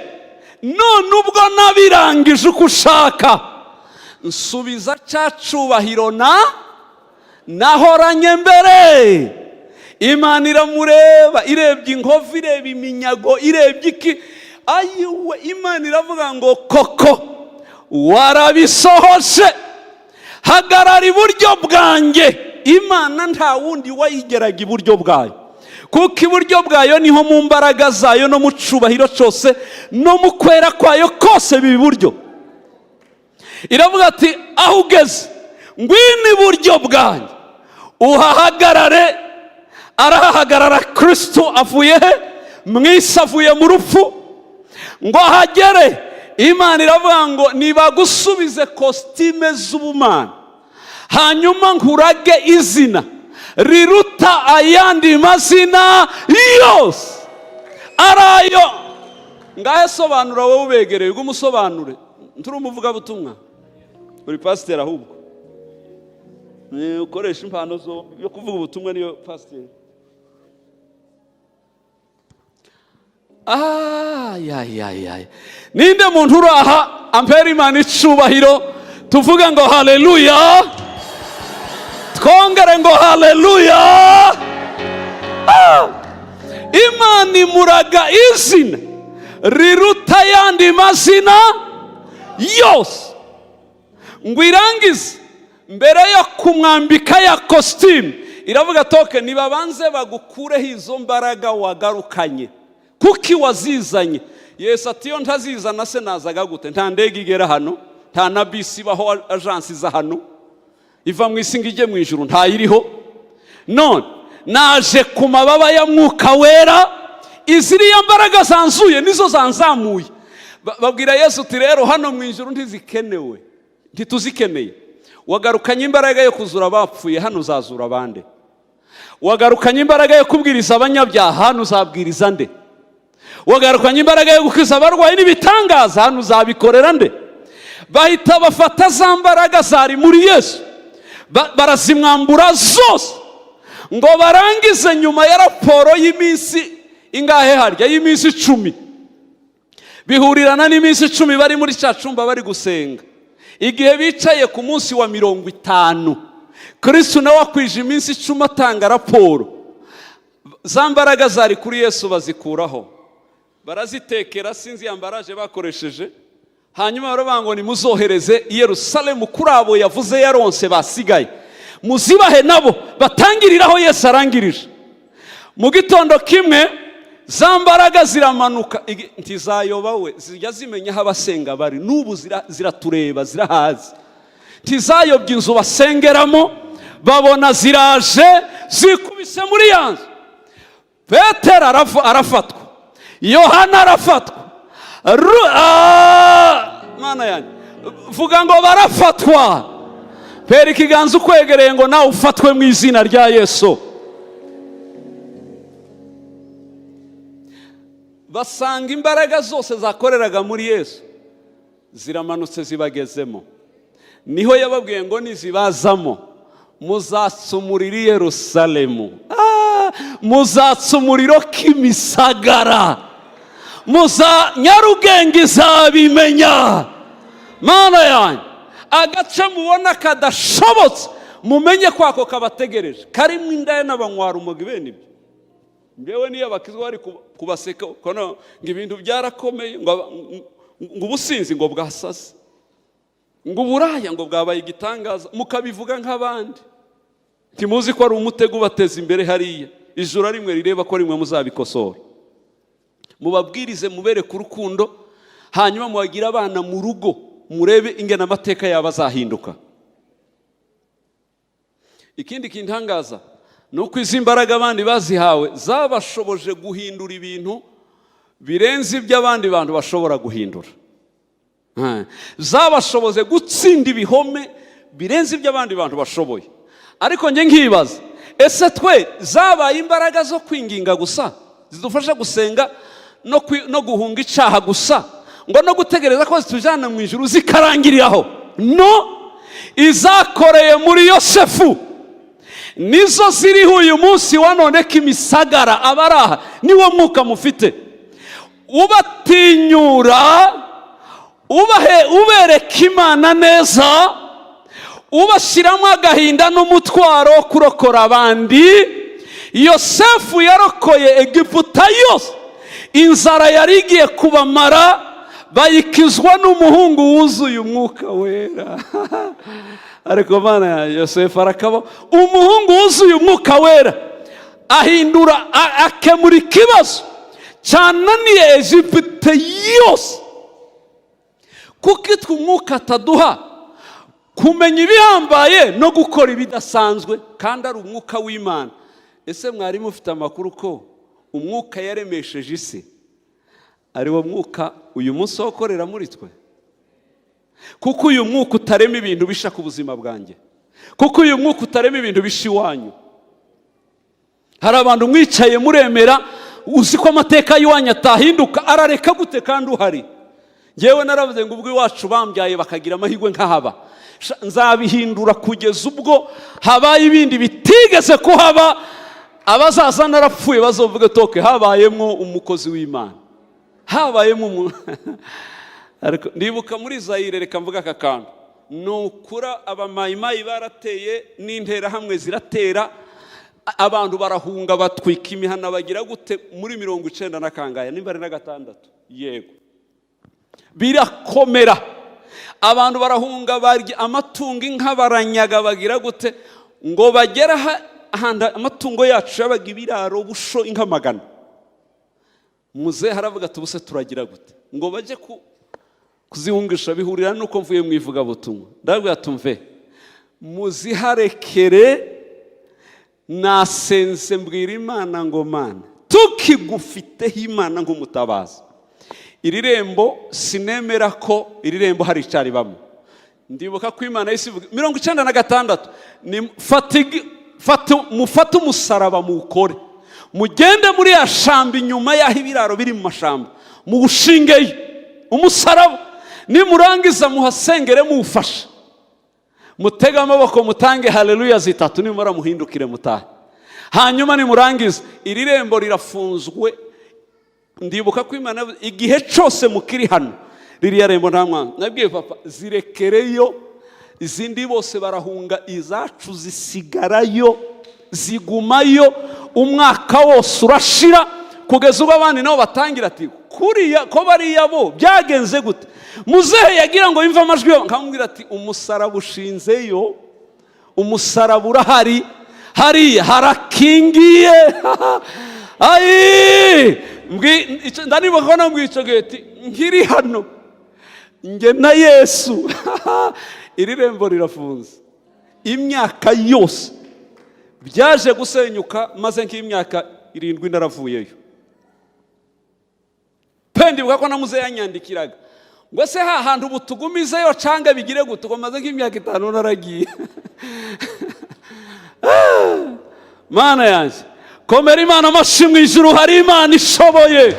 None ubwo nabirangije uko ushaka, nsubiza cya cubahiro na nahoranye mbere." Imana iramureba, irebye inkovu, ireba iminyago, irebye iki. Ayiwe, Imana iravuga ngo: "Koko warabisohoje, hagarara iburyo bwanjye." Imana nta wundi wayigeraga iburyo bwayo, kuko iburyo bwayo niho mu mbaraga zayo no mu cubahiro cyose no mu kwera kwayo kose biba iburyo. Iravuga ati: "Aho ugeze, ngwino iburyo bwanjye uhahagarare." Arahahagarara. Kirisito avuye he? Mu isi, avuye mu rupfu ngo ahagere. Imana iravuga ngo: "Nibagusubize kositime z'ubumana, hanyuma nkurage izina riruta ayandi mazina yose." Arayo ngahe? Sobanura wowe ubegereye, ubwo umusobanure. Nturi umuvugabutumwa, uri pasiteri. Ahubwo ukoresha impano zombi, yo kuvuga ubutumwa niyo pasiteri. Ayayayay, ninde muntu uri aha ampera Imana icubahiro? Tuvuge ngo haleluya, twongere ngo haleluya. Ah! Imana imuraga izina riruta ayandi mazina yose. Ngo irangize, mbere yo kumwambika ya kositimu, iravuga toke: "Nibabanze bagukureho izo mbaraga wagarukanye, kuki wazizanye?" Yesu ati: "Iyo ntazizana se nazaga gute? Nta ndege igera hano, nta na bisi ibaho, agence iza hano iva mu isi ngo ijye mu ijuru ntayiriho. None naje ku mababa ya Mwuka Wera. Iziriya mbaraga zanzuye nizo zanzamuye." Babwira Yesu uti: "Rero hano mu ijuru ntizikenewe, ntituzikeneye. Wagarukanye imbaraga yo kuzura abapfuye, hano uzazura abande? Wagarukanye imbaraga yo kubwiriza abanyabyaha, hano uzabwiriza nde? Wagarukanye imbaraga yo gukiza abarwayi n'ibitangaza, hano uzabikorera nde?" Bahita bafata za mbaraga zari muri Yesu, barazimwambura zose. Ngo barangize, nyuma ya raporo y'iminsi ingahe harya, y'iminsi 10, bihurirana n'iminsi 10 bari muri cya cyumba bari gusenga. Igihe bicaye ku munsi wa 50, Kirisitu nawe akwije iminsi 10 atanga raporo, za mbaraga zari kuri Yesu bazikuraho, barazitekera, sinzi yambaraje bakoresheje. Hanyuma baravuga ngo: "Nimuzohereze i Yerusalemu kuri abo yavuze yaronse basigaye, muzibahe nabo batangiriraho Yesu arangirije." Mu gitondo kimwe za mbaraga ziramanuka. Ntizayoba we, zijya zimenya aho abasenga bari. N'ubu ziratureba, zirahazi, ntizayobye inzu basengeramo. Babona ziraje, zikubise muri ya nzu. Petero arafatwa, Yohana arafatwa. Mana yanjye, vuga ngo barafatwa. Pera ikiganza ukwegereye ngo nawe ufatwe mu izina rya Yesu. Basanga imbaraga zose zakoreraga muri Yesu ziramanutse, zibagezemo. Niho yababwiye ngo: "Nizibazamo muzatsa umuriro i Yerusalemu, muzatsa umuriro k'imisagara, muza Nyarugenge izabimenya." Mana yanjye, agace mubona kadashobotse, mumenye ko ako kabategereje karimo indaya n'abanywa urumogi bene ibyo. Ngewe niyo abakizwa bari kubaseka ngo ibintu byarakomeye, ngo ubusinzi ngo bwasase, ngo uburaya ngo bwabaye igitangaza, mukabivuga nk'abandi. Ntimuzi ko ari umutego ubateza imbere hariya. Ijoro rimwe rireba ko rimwe muzabikosora. Mubabwirize, mubereke urukundo, hanyuma mubagire abana mu rugo, murebe ingene amateka yabo azahinduka. Ikindi kintangaza ni uko izi mbaraga abandi bazihawe zabashoboje guhindura ibintu birenze ibyo abandi bantu bashobora guhindura, zabashoboze gutsinda ibihome birenze ibyo abandi bantu bashoboye. Ariko njye nkibaza: ese twe zabaye imbaraga zo kwinginga gusa zidufasha gusenga no guhunga icyaha gusa? Ngo no gutegereza ko zitujyana mu ijuru zikarangiriraho. No izakoreye muri Yosefu nizo ziriho uyu munsi wa none. Kimisagara, abari aha, niwo mwuka mufite ubatinyura, ubahe, ubereka Imana neza, ubashyiramo agahinda n'umutwaro wo kurokora abandi. Yosefu yarokoye Egiputa yose. Inzara yari igiye kubamara, bayikizwa n'umuhungu wuzuye Umwuka Wera. Ariko Mana ya Yosefu, arakaba umuhungu wuzuye Umwuka Wera, ahindura, akemura ikibazo cyananiye Egiputa yose. Kuko itwe Umwuka ataduha kumenya ibihambaye no gukora ibidasanzwe, kandi ari Umwuka w'Imana. Ese mwari mufite amakuru ko Umwuka yaremesheje isi ari wo Mwuka uyu munsi wo gukorera muri twe? Kuko uyu Mwuka utarema ibintu bisha ku buzima bwanjye, kuko uyu Mwuka utarema ibintu bisha iwanyu. Hari abantu mwicaye muremera, uzi ko amateka y'iwanyu atahinduka, arareka gute kandi uhari? Ngewe naravuze ngo ubwo iwacu bambyaye bakagira amahirwe nk'ahaba, nzabihindura kugeza ubwo habaye ibindi bitigeze kuhaba. Abazaza narapfuye bazovuge toke habayemo umukozi w'Imana, habayemo umuntu. Ariko ndibuka muri Zayire, reka mvuga aka kantu, ni ukura Abamayimayi barateye n'Interahamwe ziratera, abantu barahunga, batwika imihana, bagira gute, muri 90 na kangahe, nimba ari na gatandatu, yego, birakomera. Abantu barahunga, barya amatungo, inka baranyaga, bagira gute, ngo bagere ahantu amatungo yacu yabaga, ibiraro, busho, inka magana. Muzehe haravuga ati: "Ubuse turagira gute?" Ngo bajye kuzihungisha, bihurira nuko mvuye mu ivugabutumwa. Ndabwira, tumve muziharekere. Nasenze, mbwira Imana ngo: "Mana, tukigufiteho Imana nk'umutabazi, iri rembo sinemera ko iri rembo hari icyaribamo." Ndibuka ko Imana y'isi ivuga 96: ni mufate umusaraba, muwukore, mugende muri ya shamba inyuma y'aho ibiraro biri mu mashamba, muwushingeyo umusaraba. Nimurangiza muhasengere, muwufashe, mutege amaboko, mutange haleluya zitatu. Nimara muhindukire mutahe. Hanyuma nimurangiza, iri rembo rirafunzwe." Ndibuka ko Imana yavuze, igihe cyose mukiri hano, ririya rembo nta mwana. Nabwiye papa: "Zirekereyo." Izindi bose barahunga, izacu zisigarayo, zigumayo. Umwaka wose urashira, kugeza ubwo abandi nabo batangira ati: "Kuriya ko bariya bo byagenze gute?" Muzehe yagira ngo yumve amajwi yabo, nkamubwira ati: "Umusaraba ushinzeyo, umusaraba urahari hariya, harakingiye." Ayi, ndanibuka ko nambwiye icyo gihe ati: "Nkiri hano njye na Yesu, iri rembo rirafunze." Imyaka yose byaje gusenyuka maze nk'imyaka 7 naravuyeyo pe. Ndibuka ko na muzehe yanyandikiraga ngo: "Se ha hantu ubu tugumizeyo canga bigire gute?" Ubwo maze nk'imyaka 5 naragiye. Mana yanjye, komera Imana amashyi. Mu ijuru hari Imana ishoboye.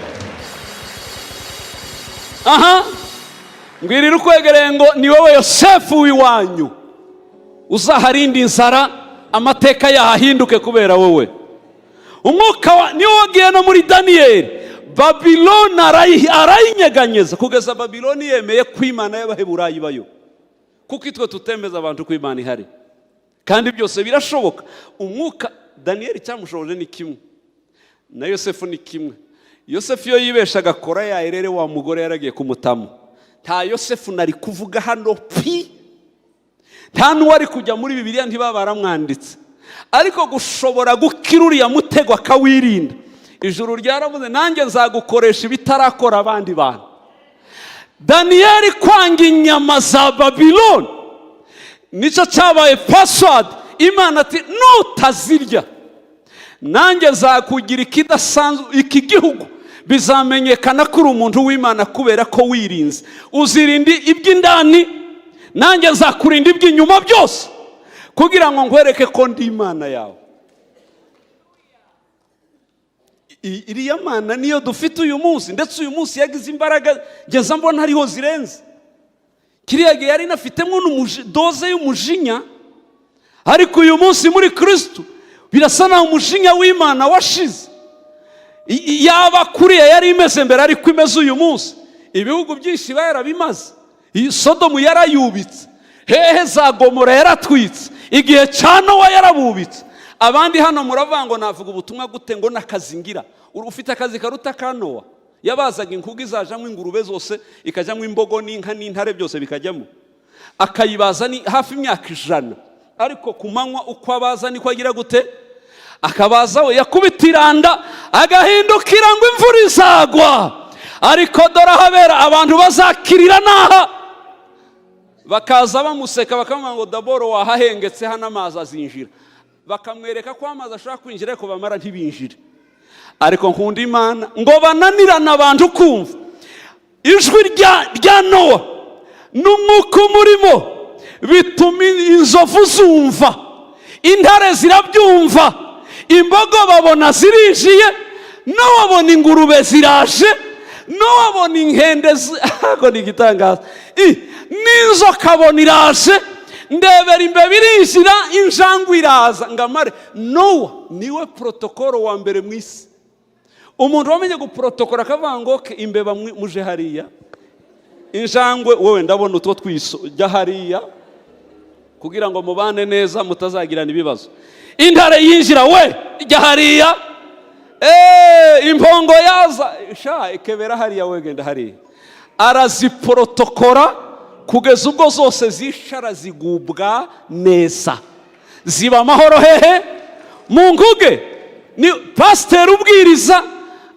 Aha mbwirira ukwegereye ngo: "Ni wowe Yosefu w'iwanyu, uzaharinda inzara, amateka yahahinduke kubera wowe." Umwuka niwo wagiye no muri Daniyeli, Babiloni arayinyeganyeza kugeza Babiloni yemeye ko Imana y'Abaheburayi ibayo. Kuko itwe tutemeza abantu ko Imana ihari, kandi byose birashoboka. Umwuka Daniyeli cyamushoboje ni kimwe na Yosefu, ni kimwe. Yosefu iyo yibesha agakora ya erere, wa mugore yaragiye kumutamo, nta Yosefu nari kuvuga hano pi, nta n'uwari kujya muri Bibiliya, ntiba baramwanditse. Ariko gushobora gukira uriya mutego akawirinda, ijuru ryaravuze: "Nanjye nzagukoresha ibitarakora abandi bantu." Daniyeli kwanga inyama za Babiloni nicyo cyabaye password. Imana ati: "Nutazirya, nanjye nzakugira ikidasanzwe. Iki gihugu bizamenyekana ko uri umuntu w'Imana kubera ko wirinze. Uzirinda iby'indani, nanjye nzakurinda iby'inyuma byose, kugira ngo nkwereke ko ndi Imana yawe." Iriya Mana niyo dufite uyu munsi, ndetse uyu munsi yagize imbaraga, ngeza mbona hariho zirenze. Kiriya gihe yari inafitemo dose y'umujinya, ariko uyu munsi muri Kirisitu birasa naho umujinya w'Imana washize. Yaba kuriya yari imeze mbere, ariko imeze uyu munsi. Ibihugu byinshi yarabimaze. Iyi Sodomu yarayubitse, hehe za Gomora yaratwitse, igihe cya Nowa yarabubitse. Abandi hano muravuga ngo navuga ubutumwa gute, ngo n'akazi ngira. Ufite akazi karuta ka Nowa? Yabazaga inkuge izajamo ingurube zose, ikajyamo imbogo n'inka n'intare, byose bikajyamo, akayibaza ni hafi imyaka 100. Ariko ku manywa uko abaza niko agira gute? Akabaza we yakubita iranda, agahindukira ngo imvura izagwa. Ariko dore ahabera abantu bazakirira n'aha, bakaza bamuseka, bakamubwira ngo d'abord wahahengetse hano, amazi azinjira. Bakamwereka ko amazi ashobora kwinjira, ariko bamara ntibinjire. Ariko nkunda Imana ngo bananirane abantu kumva ijwi rya Nowa n'umwuka umurimo, bituma inzovu zumva, intare zirabyumva, imbogo babona zirinjiye, n'uwabona ingurube ziraje, n'uwabona inkende, ako ni igitangaza, n'inzoka abona iraje, ndebera imbeba irinjira, injangwe iraza. Ngamare Nowa niwe protocole wa mbere mu isi, umuntu wamenye guporotokora, akavuga ngo "Okay, imbeba muje hariya, injangwe wowe ndabona utwo twiso, jya hariya kugira ngo mubane neza, mutazagirana ibibazo. Intare yinjira, we jya hariya. Impongo yaza, sha ikebera hariya, we genda hariya." Araziporotokora kugeza ubwo zose zishara, zigubwa neza, ziba amahoro. Hehe? Mu nguge. Ni pasiteri ubwiriza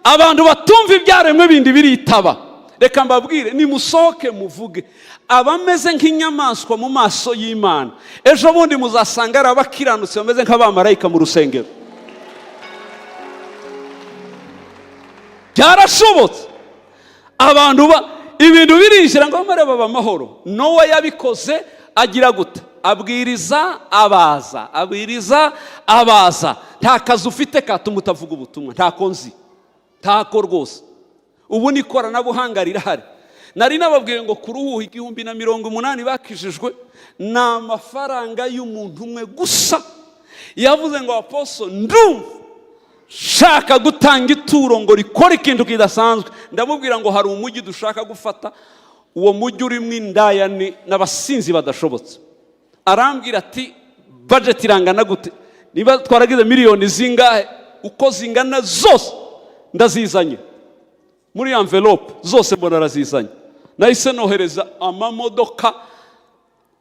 abantu batumva, ibyaremwe bindi biritaba. Reka mbabwire, nimusohoke muvuge. Abameze nk'inyamaswa mu maso y'Imana, ejo bundi muzasanga ari abakiranutsi bameze nk'abamarayika mu rusengero. Byarashobotse. Abantu ba ibintu birinjira ngo bamare baba amahoro. Nowa yabikoze agira gute? Abwiriza abaza, abwiriza abaza. Nta kazi ufite katuma utavuga ubutumwa, ntako nzi, ntako rwose. Ubu ni ikoranabuhanga rirahari. Nari nababwiye ngo ku ruhuha 1080 bakijijwe ni amafaranga y'umuntu umwe gusa. Yavuze ngo: "Apostle, ndumva shaka gutanga ituro ngo rikore ikintu kidasanzwe." Ndamubwira ngo hari umujyi dushaka gufata, uwo mujyi urimo indaya n'abasinzi badashobotse. Arambwira ati: "Budget irangana gute? Niba twaragize miliyoni zingahe, uko zingana zose ndazizanye muri envelope zose." Mbona arazizanye. Nahise nohereza amamodoka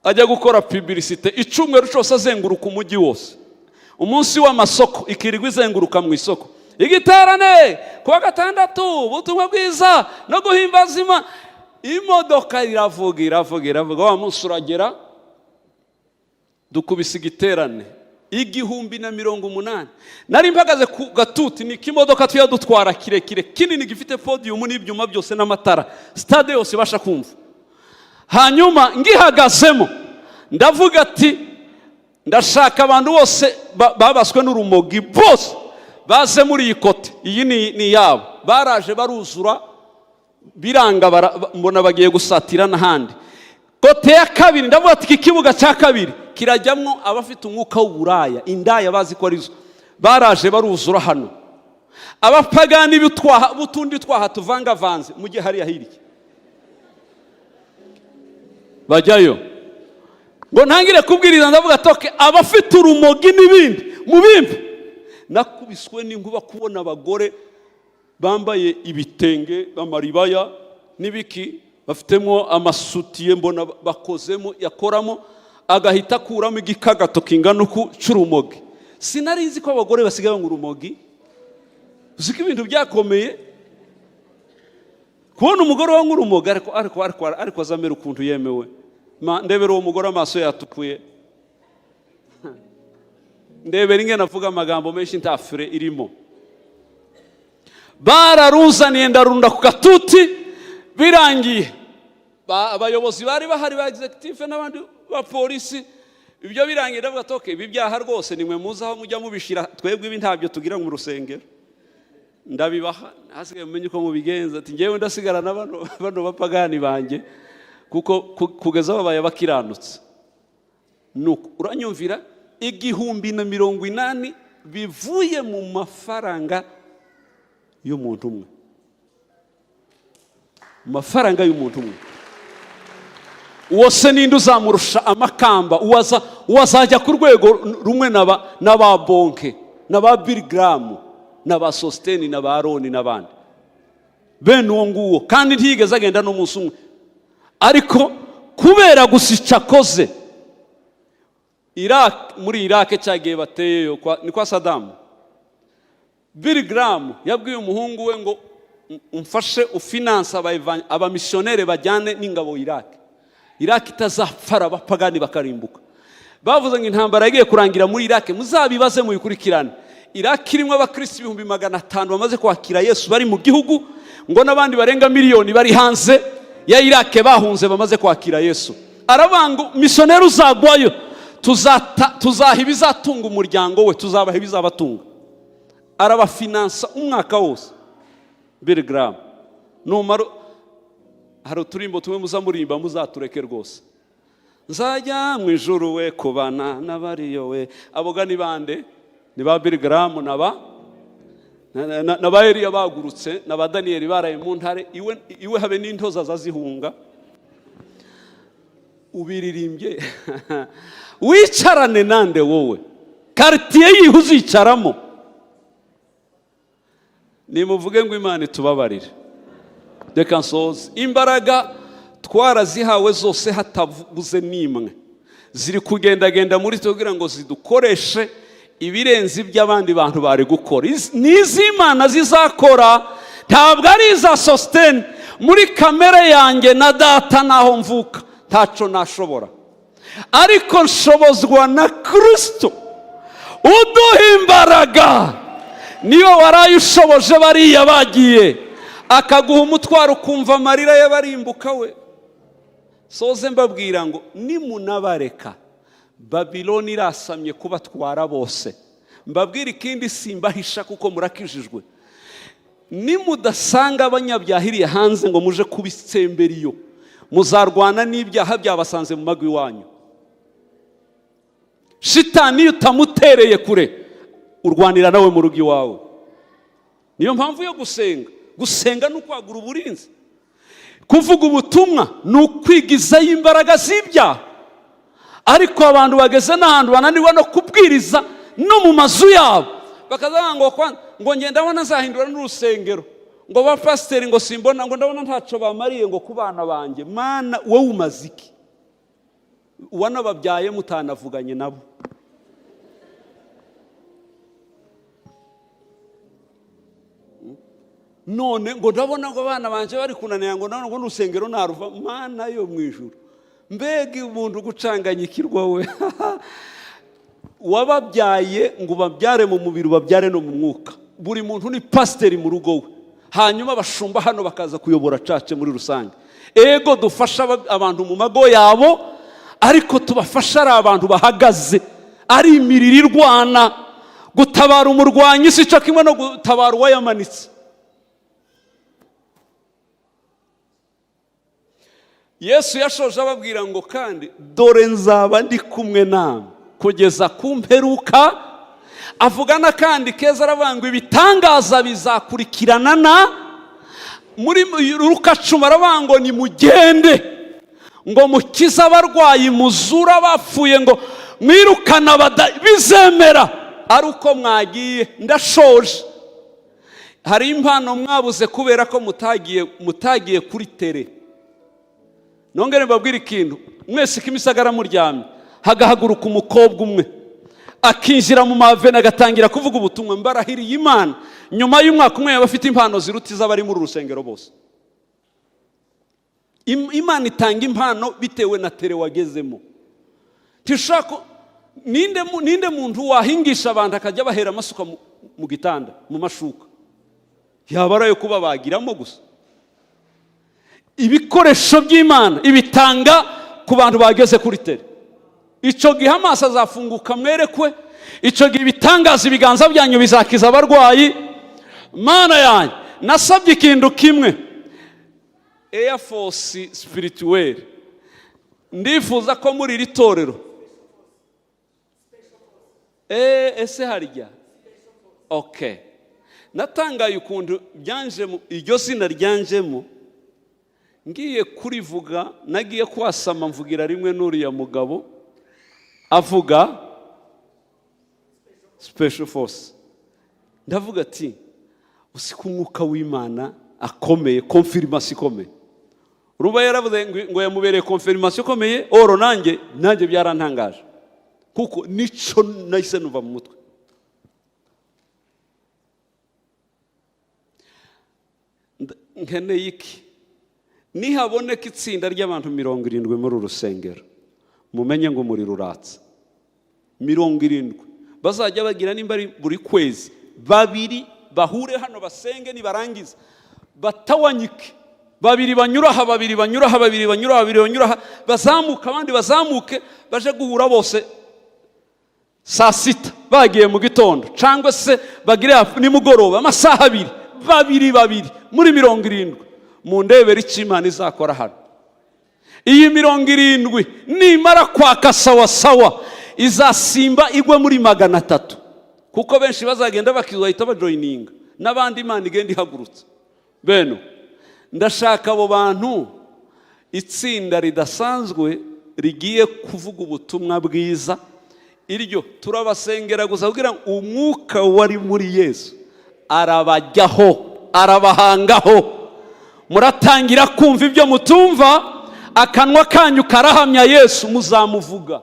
ajya gukora publicité icyumweru cyose, azenguruka umujyi wose. Umunsi w'amasoko ikirirwa izenguruka mu isoko, igiterane kuwa gatandatu, ubutumwa bwiza no guhimbaza Imana. Imodoka iravuga, iravuga, iravuga. Wa munsi uragera, dukubise igiterane 1080. Nari mpagaze ku gatuti, ni kimodoka tuya dutwara kirekire kinini, gifite podium n'ibyuma byose n'amatara, stade yose ibasha kumva. Hanyuma ngihagazemo ndavuga ati: "Ndashaka abantu bose babaswe n'urumogi bose baze muri iyi côté, iyi ni iyabo." Baraje baruzura, biranga, mbona bagiye gusatira n'ahandi. Côté ya kabiri ndavuga ati: "Iki kibuga cya kabiri kirajyamwo abafite umwuka w'uburaya, indaya bazi ko arizo." Baraje baruzura hano. Abapagani b'utwaha b'utundi twaha tuvangavanze, mujye hariya hirya. Bajyayo. Ngo ntangire kubwiriza, ndavuga toke abafite urumogi n'ibindi mubimpe. Nakubiswe n'inkuba kubona abagore bambaye ibitenge, amaribaya n'ibiki, bafitemo amasutiye, mbona bakozemo, yakoramo agahita akuramo igikagato kingana uku cy'urumogi. Sinari nzi ko abagore basigaye banywa urumogi. Uzi ko ibintu byakomeye kubona umugore wanywa urumogi, ariko azamera ukuntu yemewe. Ndebera uwo mugore, amaso yatukuye, ndebera ingene avuga amagambo menshi, nta fure irimo. Bararuzaniye, ndarunda ku gatuti. Birangiye, abayobozi bari bahari ba executive n'abandi ba polisi, ibyo birangiye ndavuga ati: "Okay, ibi byaha rwose nimwe muzi aho mujya mubishira, twebwe ibi ntabyo tugira mu rusengero." Ndabibaha, hasigaye mumenye uko mubigenza. Ati ngewe ndasigarana bano bapagani banjye, kuko kugeza babaye bakiranutse. Nuko uranyumvira, 1080 bivuye mu mafaranga y'umuntu umwe, mu mafaranga y'umuntu umwe. Uwo se ninde uzamurusha amakamba? Uwazajya ku rwego rumwe n'aba Bonnke, n'aba Billy Graham, n'aba Sositeni, n'aba Aroni n'abandi bene uwo nguwo? Kandi ntiyigeze agenda n'umunsi umwe, ariko kubera gusa icyo akoze Iraq, muri Iraq cyagiye bateyeyo ni kwa Sadamu. Billy Graham yabwiye umuhungu we ngo umfashe ufinanse abamisiyoneri bajyane n'ingabo Iraq, Iraq itazapfara abapagani bakarimbuka. Bavuze ngo intambara yagiye kurangira muri Iraq, muzabibaze mubikurikirane. Iraq irimo abakristo 500,000 bamaze kwakira Yesu bari mu gihugu, ngo n'abandi barenga miliyoni bari hanze ya Iraq bahunze bamaze kwakira Yesu. Aravuga ngo misiyoneri uzagwayo tuzaha ibizatunga umuryango we, tuzabaha ibizabatunga. Arabafinansa umwaka wose Billy Graham. Numara hari uturimbo tumwe muzamurimba, muzatureke rwose. Nzajya mu ijuru we kubana n'abariyo we. Aboga ni bande? Ni ba Billy Graham na ba Eliya bagurutse, na ba Daniyeli baraye mu ntare. Iwe habe n'intoza zazihunga. Ubiririmbye wicarane nande wowe? Quartier yihe uzicaramo? Nimuvuge ngo Imana itubabarire. Reka nsoze. Imbaraga twarazihawe zose, hatabuze n'imwe. Ziri kugendagenda muri twe kugira ngo zidukoreshe ibirenze iby'abandi bantu bari gukora. N'iz'Imana zizakora, ntabwo ari iza Sositene. Muri kamere yanjye na data n'aho mvuka ntaco nashobora, ariko nshobozwa na Kirisito uduha imbaraga. Niba waraye ushoboje bariya bagiye, akaguha umutwaro, ukumva amarira y'abarimbuka we. Soze mbabwira ngo nimunabareka, Babiloni irasamye kubatwara bose. Mbabwira ikindi, simbahisha kuko murakijijwe: nimudasanga abanyabyahiriye hanze ngo muje kubitsembera iyo, muzarwana n'ibyaha byabasanze mu mago iwanyu. Shitani iyo utamutereye kure, urwanira nawe mu rugo iwawe. Niyo mpamvu yo gusenga. Gusenga ni ukwagura uburinzi, kuvuga ubutumwa ni ukwigizayo imbaraga z'ibyaha. Ariko abantu bageze n'ahantu bananirwa no kubwiriza no mu mazu yabo, bakazavuga ngo ngo ngenda ndabona nzahindura n'urusengero, ngo ba pasiteri ngo simbona, ngo ndabona ntacyo bamariye ngo ku bana banjye. Mana, wowe umaze iki? Uwanababyaye mutanavuganye nabo. None ngo ndabona ngo abana banjye bari kunanira, ngo ndabona ngo n'urusengero naruva. Mana yo mu ijuru, mbega umuntu gucanganyikirwa we! Wababyaye ngo ubabyare mu mubiri, ubabyare no mu mwuka. Buri muntu ni pasiteri mu rugo we, hanyuma abashumba hano bakaza kuyobora church muri rusange. Ego, dufasha abantu mu mago yabo, ariko tubafasha ari abantu bahagaze, ari imiriro irwana. Gutabara umurwanyi si cyo kimwe no gutabara uwayamanitse. Yesu yashoje ababwira ngo kandi dore nzaba ndi kumwe namwe kugeza ku mperuka. Avuga n'akandi keza, aravuga ngo ibitangaza bizakurikirana. Na muri Luka 10 aravuga ngo nimugende, ngo mukize abarwayi, muzure abapfuye, ngo mwirukane bizemera ari uko mwagiye. Ndashoje. Hari impano mwabuze kubera ko mutagiye kuri terrain. Nongere mbabwire ikintu: mwese Kimisagara muryamye, hagahaguruka umukobwa umwe akinjira mu mavene, agatangira kuvuga ubutumwa, mbarahiriye Imana, nyuma y'umwaka umwe yaba afite impano ziruta iz'abari muri uru rusengero bose. Imana itanga impano bitewe na terrain wagezemo. Ntishobora ninde muntu wahingisha abantu akajya bahera amasuka mu gitanda, mu mashuka? Yaba ari ayo kubabagiramo gusa. Ibikoresho by'Imana ibitanga ku bantu bageze kuri terrain. Icyo gihe amaso azafunguka mwerekwe. Icyo gihe ibitangaza, ibiganza byanyu bizakiza abarwayi. Mana yanjye, nasabye ikintu kimwe, air force spirituelle. Ndifuza ko muri iri torero, ese harya, okay, natangaye ukuntu byanjemo, iryo zina ryanjemo. Ngiye kurivuga, nagiye kwasama, mvugira rimwe n'uriya mugabo avuga special force. Ndavuga ati: "Uzi ko umwuka w'Imana akomeye?" Confirmation ikomeye. Ruba yaravuze ngo yamubereye confirmation ikomeye. Oro nanjye byarantangaje, kuko nico nahise numva mu mutwe. Nkeneye iki? Nihaboneka itsinda ry'abantu 70 muri uru rusengero, mumenye ngo umuriro uratse. 70 bazajya bagira, nimba ari buri kwezi, babiri bahure hano basenge, nibarangiza batawanyike, babiri banyura aha, babiri banyura aha, babiri banyura aha, babiri banyura aha, bazamuka, abandi bazamuke, baje guhura bose saa 6 bagiye mu gitondo, cyangwa se bagire nimugoroba, amasaha 2, babiri babiri muri 70. Mu ndebere icyo Imana izakora hano. Iyi 70 nimara kwaka sawa sawa, izasimba igwe muri 300, kuko benshi bazagenda bakizahita bajoyininga n'abandi. Imana igenda ihagurutse beno. Ndashaka abo bantu, itsinda ridasanzwe rigiye kuvuga ubutumwa bwiza. Iryo turabasengera gusa kugira ngo umwuka wari muri Yesu arabajyaho, arabahangaho. Muratangira kumva ibyo mutumva, akanwa kanyu karahamya Yesu, muzamuvuga.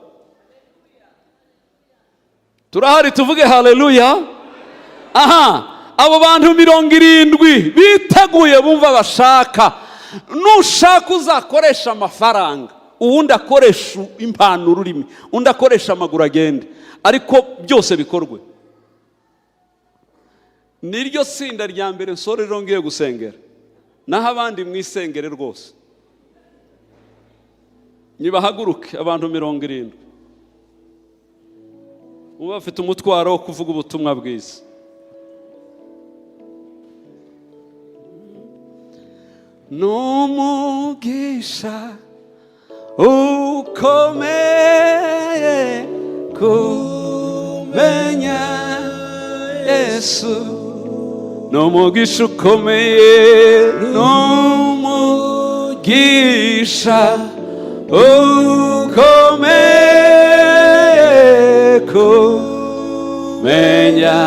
Turahari, tuvuge haleluya. Aha abo bantu 70 biteguye, bumva bashaka. Nushaka uzakoresha amafaranga, uwundi akoresha impano ururimi, undi akoresha amaguru agende, ariko byose bikorwe. Niryo tsinda rya mbere nsore rero ngiye gusengera, naho abandi mwisengere rwose. Nibahaguruke abantu 70 uba bafite umutwaro wo kuvuga ubutumwa bwiza. N'umugisha ukomeye kumenya Yesu, n'umugisha ukomeye, n'umugisha ukomeye kumenya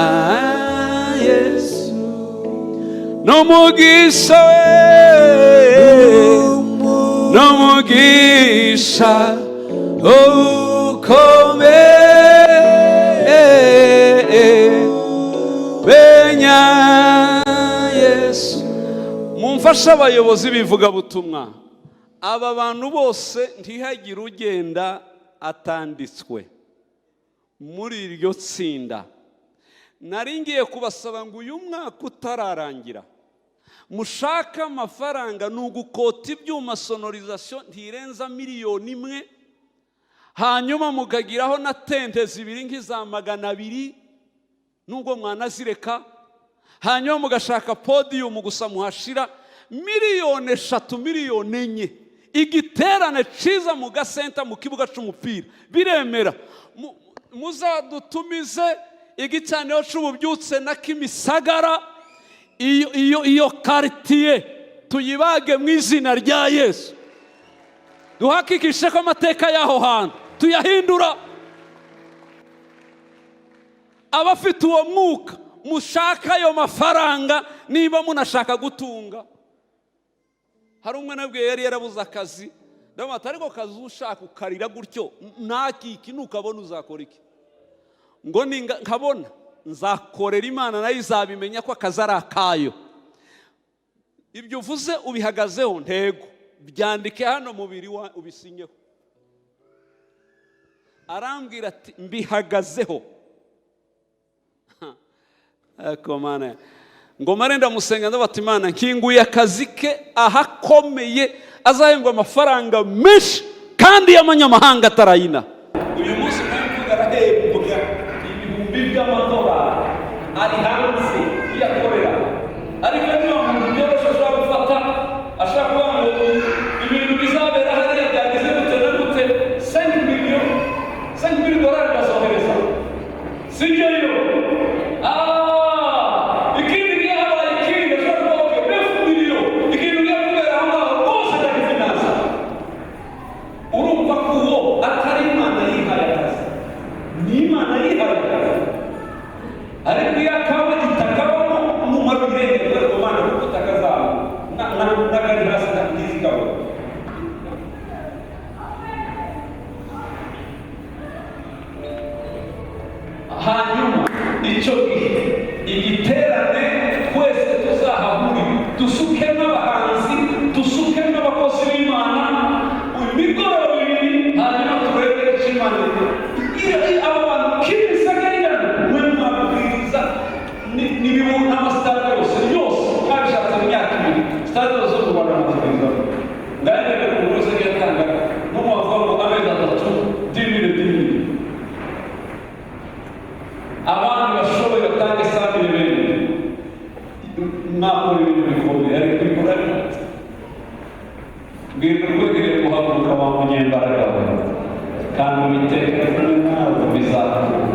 Yesu, n'umugisha we, n'umugisha ukomeye menya Yesu. Mumfashe abayobozi b'ivugabutumwa, aba bantu bose ntihagire ugenda atanditswe muri iryo tsinda. Nari ngiye kubasaba ngo uyu mwaka utararangira mushake amafaranga, ni ugukota ibyuma, sonorisation ntirenza 1 miliyoni, hanyuma mukagiraho na tente 2 nk'iza 200, nubwo mwanazireka, hanyuma mugashaka podiyumu gusa, muhashira 3 miliyoni, 4 miliyoni, igiterane ciza mu gasenta, mu kibuga c'umupira biremera. Muzadutumize igicaniro c'ububyutse na Kimisagara, iyo karitiye tuyibage mu izina rya Yesu. Duhakikishe ko amateka y'aho hantu tuyahindura. Abafite uwo mwuka, mushaka ayo mafaranga niba munashaka gutunga. Hari umwe nabwiye yari yarabuze akazi, ndamubwira, ariko kazi ushaka ukarira gutyo ntakiki, nukabona uzakora iki? Ngo nkabona nzakorera Imana, nayo izabimenya ko akazi ari akayo. Ibyo uvuze ubihagazeho ntego, byandike hano mubiri wa ubisinyeho. Arambwira ati: "Mbihagazeho." Ariko Mana, ngo mare ndamusenga, ndavuga: "Imana, nkinguye akazi ke ahakomeye, azahembwa amafaranga menshi kandi y'amanyamahanga atarayina." Uyu munsi mvuga arahembwa ibihumbi by'amadolari, ari hanze iyo akorera. Imana yihaye akazi. Ariko iyo akawe itakabamo, numara uyirengera kubera ko Mana kuko utakazamuka n'akari hasi ntizikabona. Hanyuma icyo gihe igiterane twese tuzahahurire, dusuke n'abahanzi, dusuke n'abakozi b'Imana imigoroba 2, hanyuma turebe icyo Imana ikora. Abo bantu kimisagayirana mwe mwabwiriza n'ibibu n'amasitade yose yose mwabishatse mu myaka 2, sitade zose zo mu Rwanda mwazibwirizamo. Ngaho umuntu wese agiye atanga n'umwavuga ngo amezi 3 10 000 10 000, abandi bashoboye batange 100 000 bene, mwakora ibintu bikomeye. Ariko bikora mbwira urwegereye guhaguruka wa munyembaraga we, kandi Uwiteka kumwe nawe, bizakunda.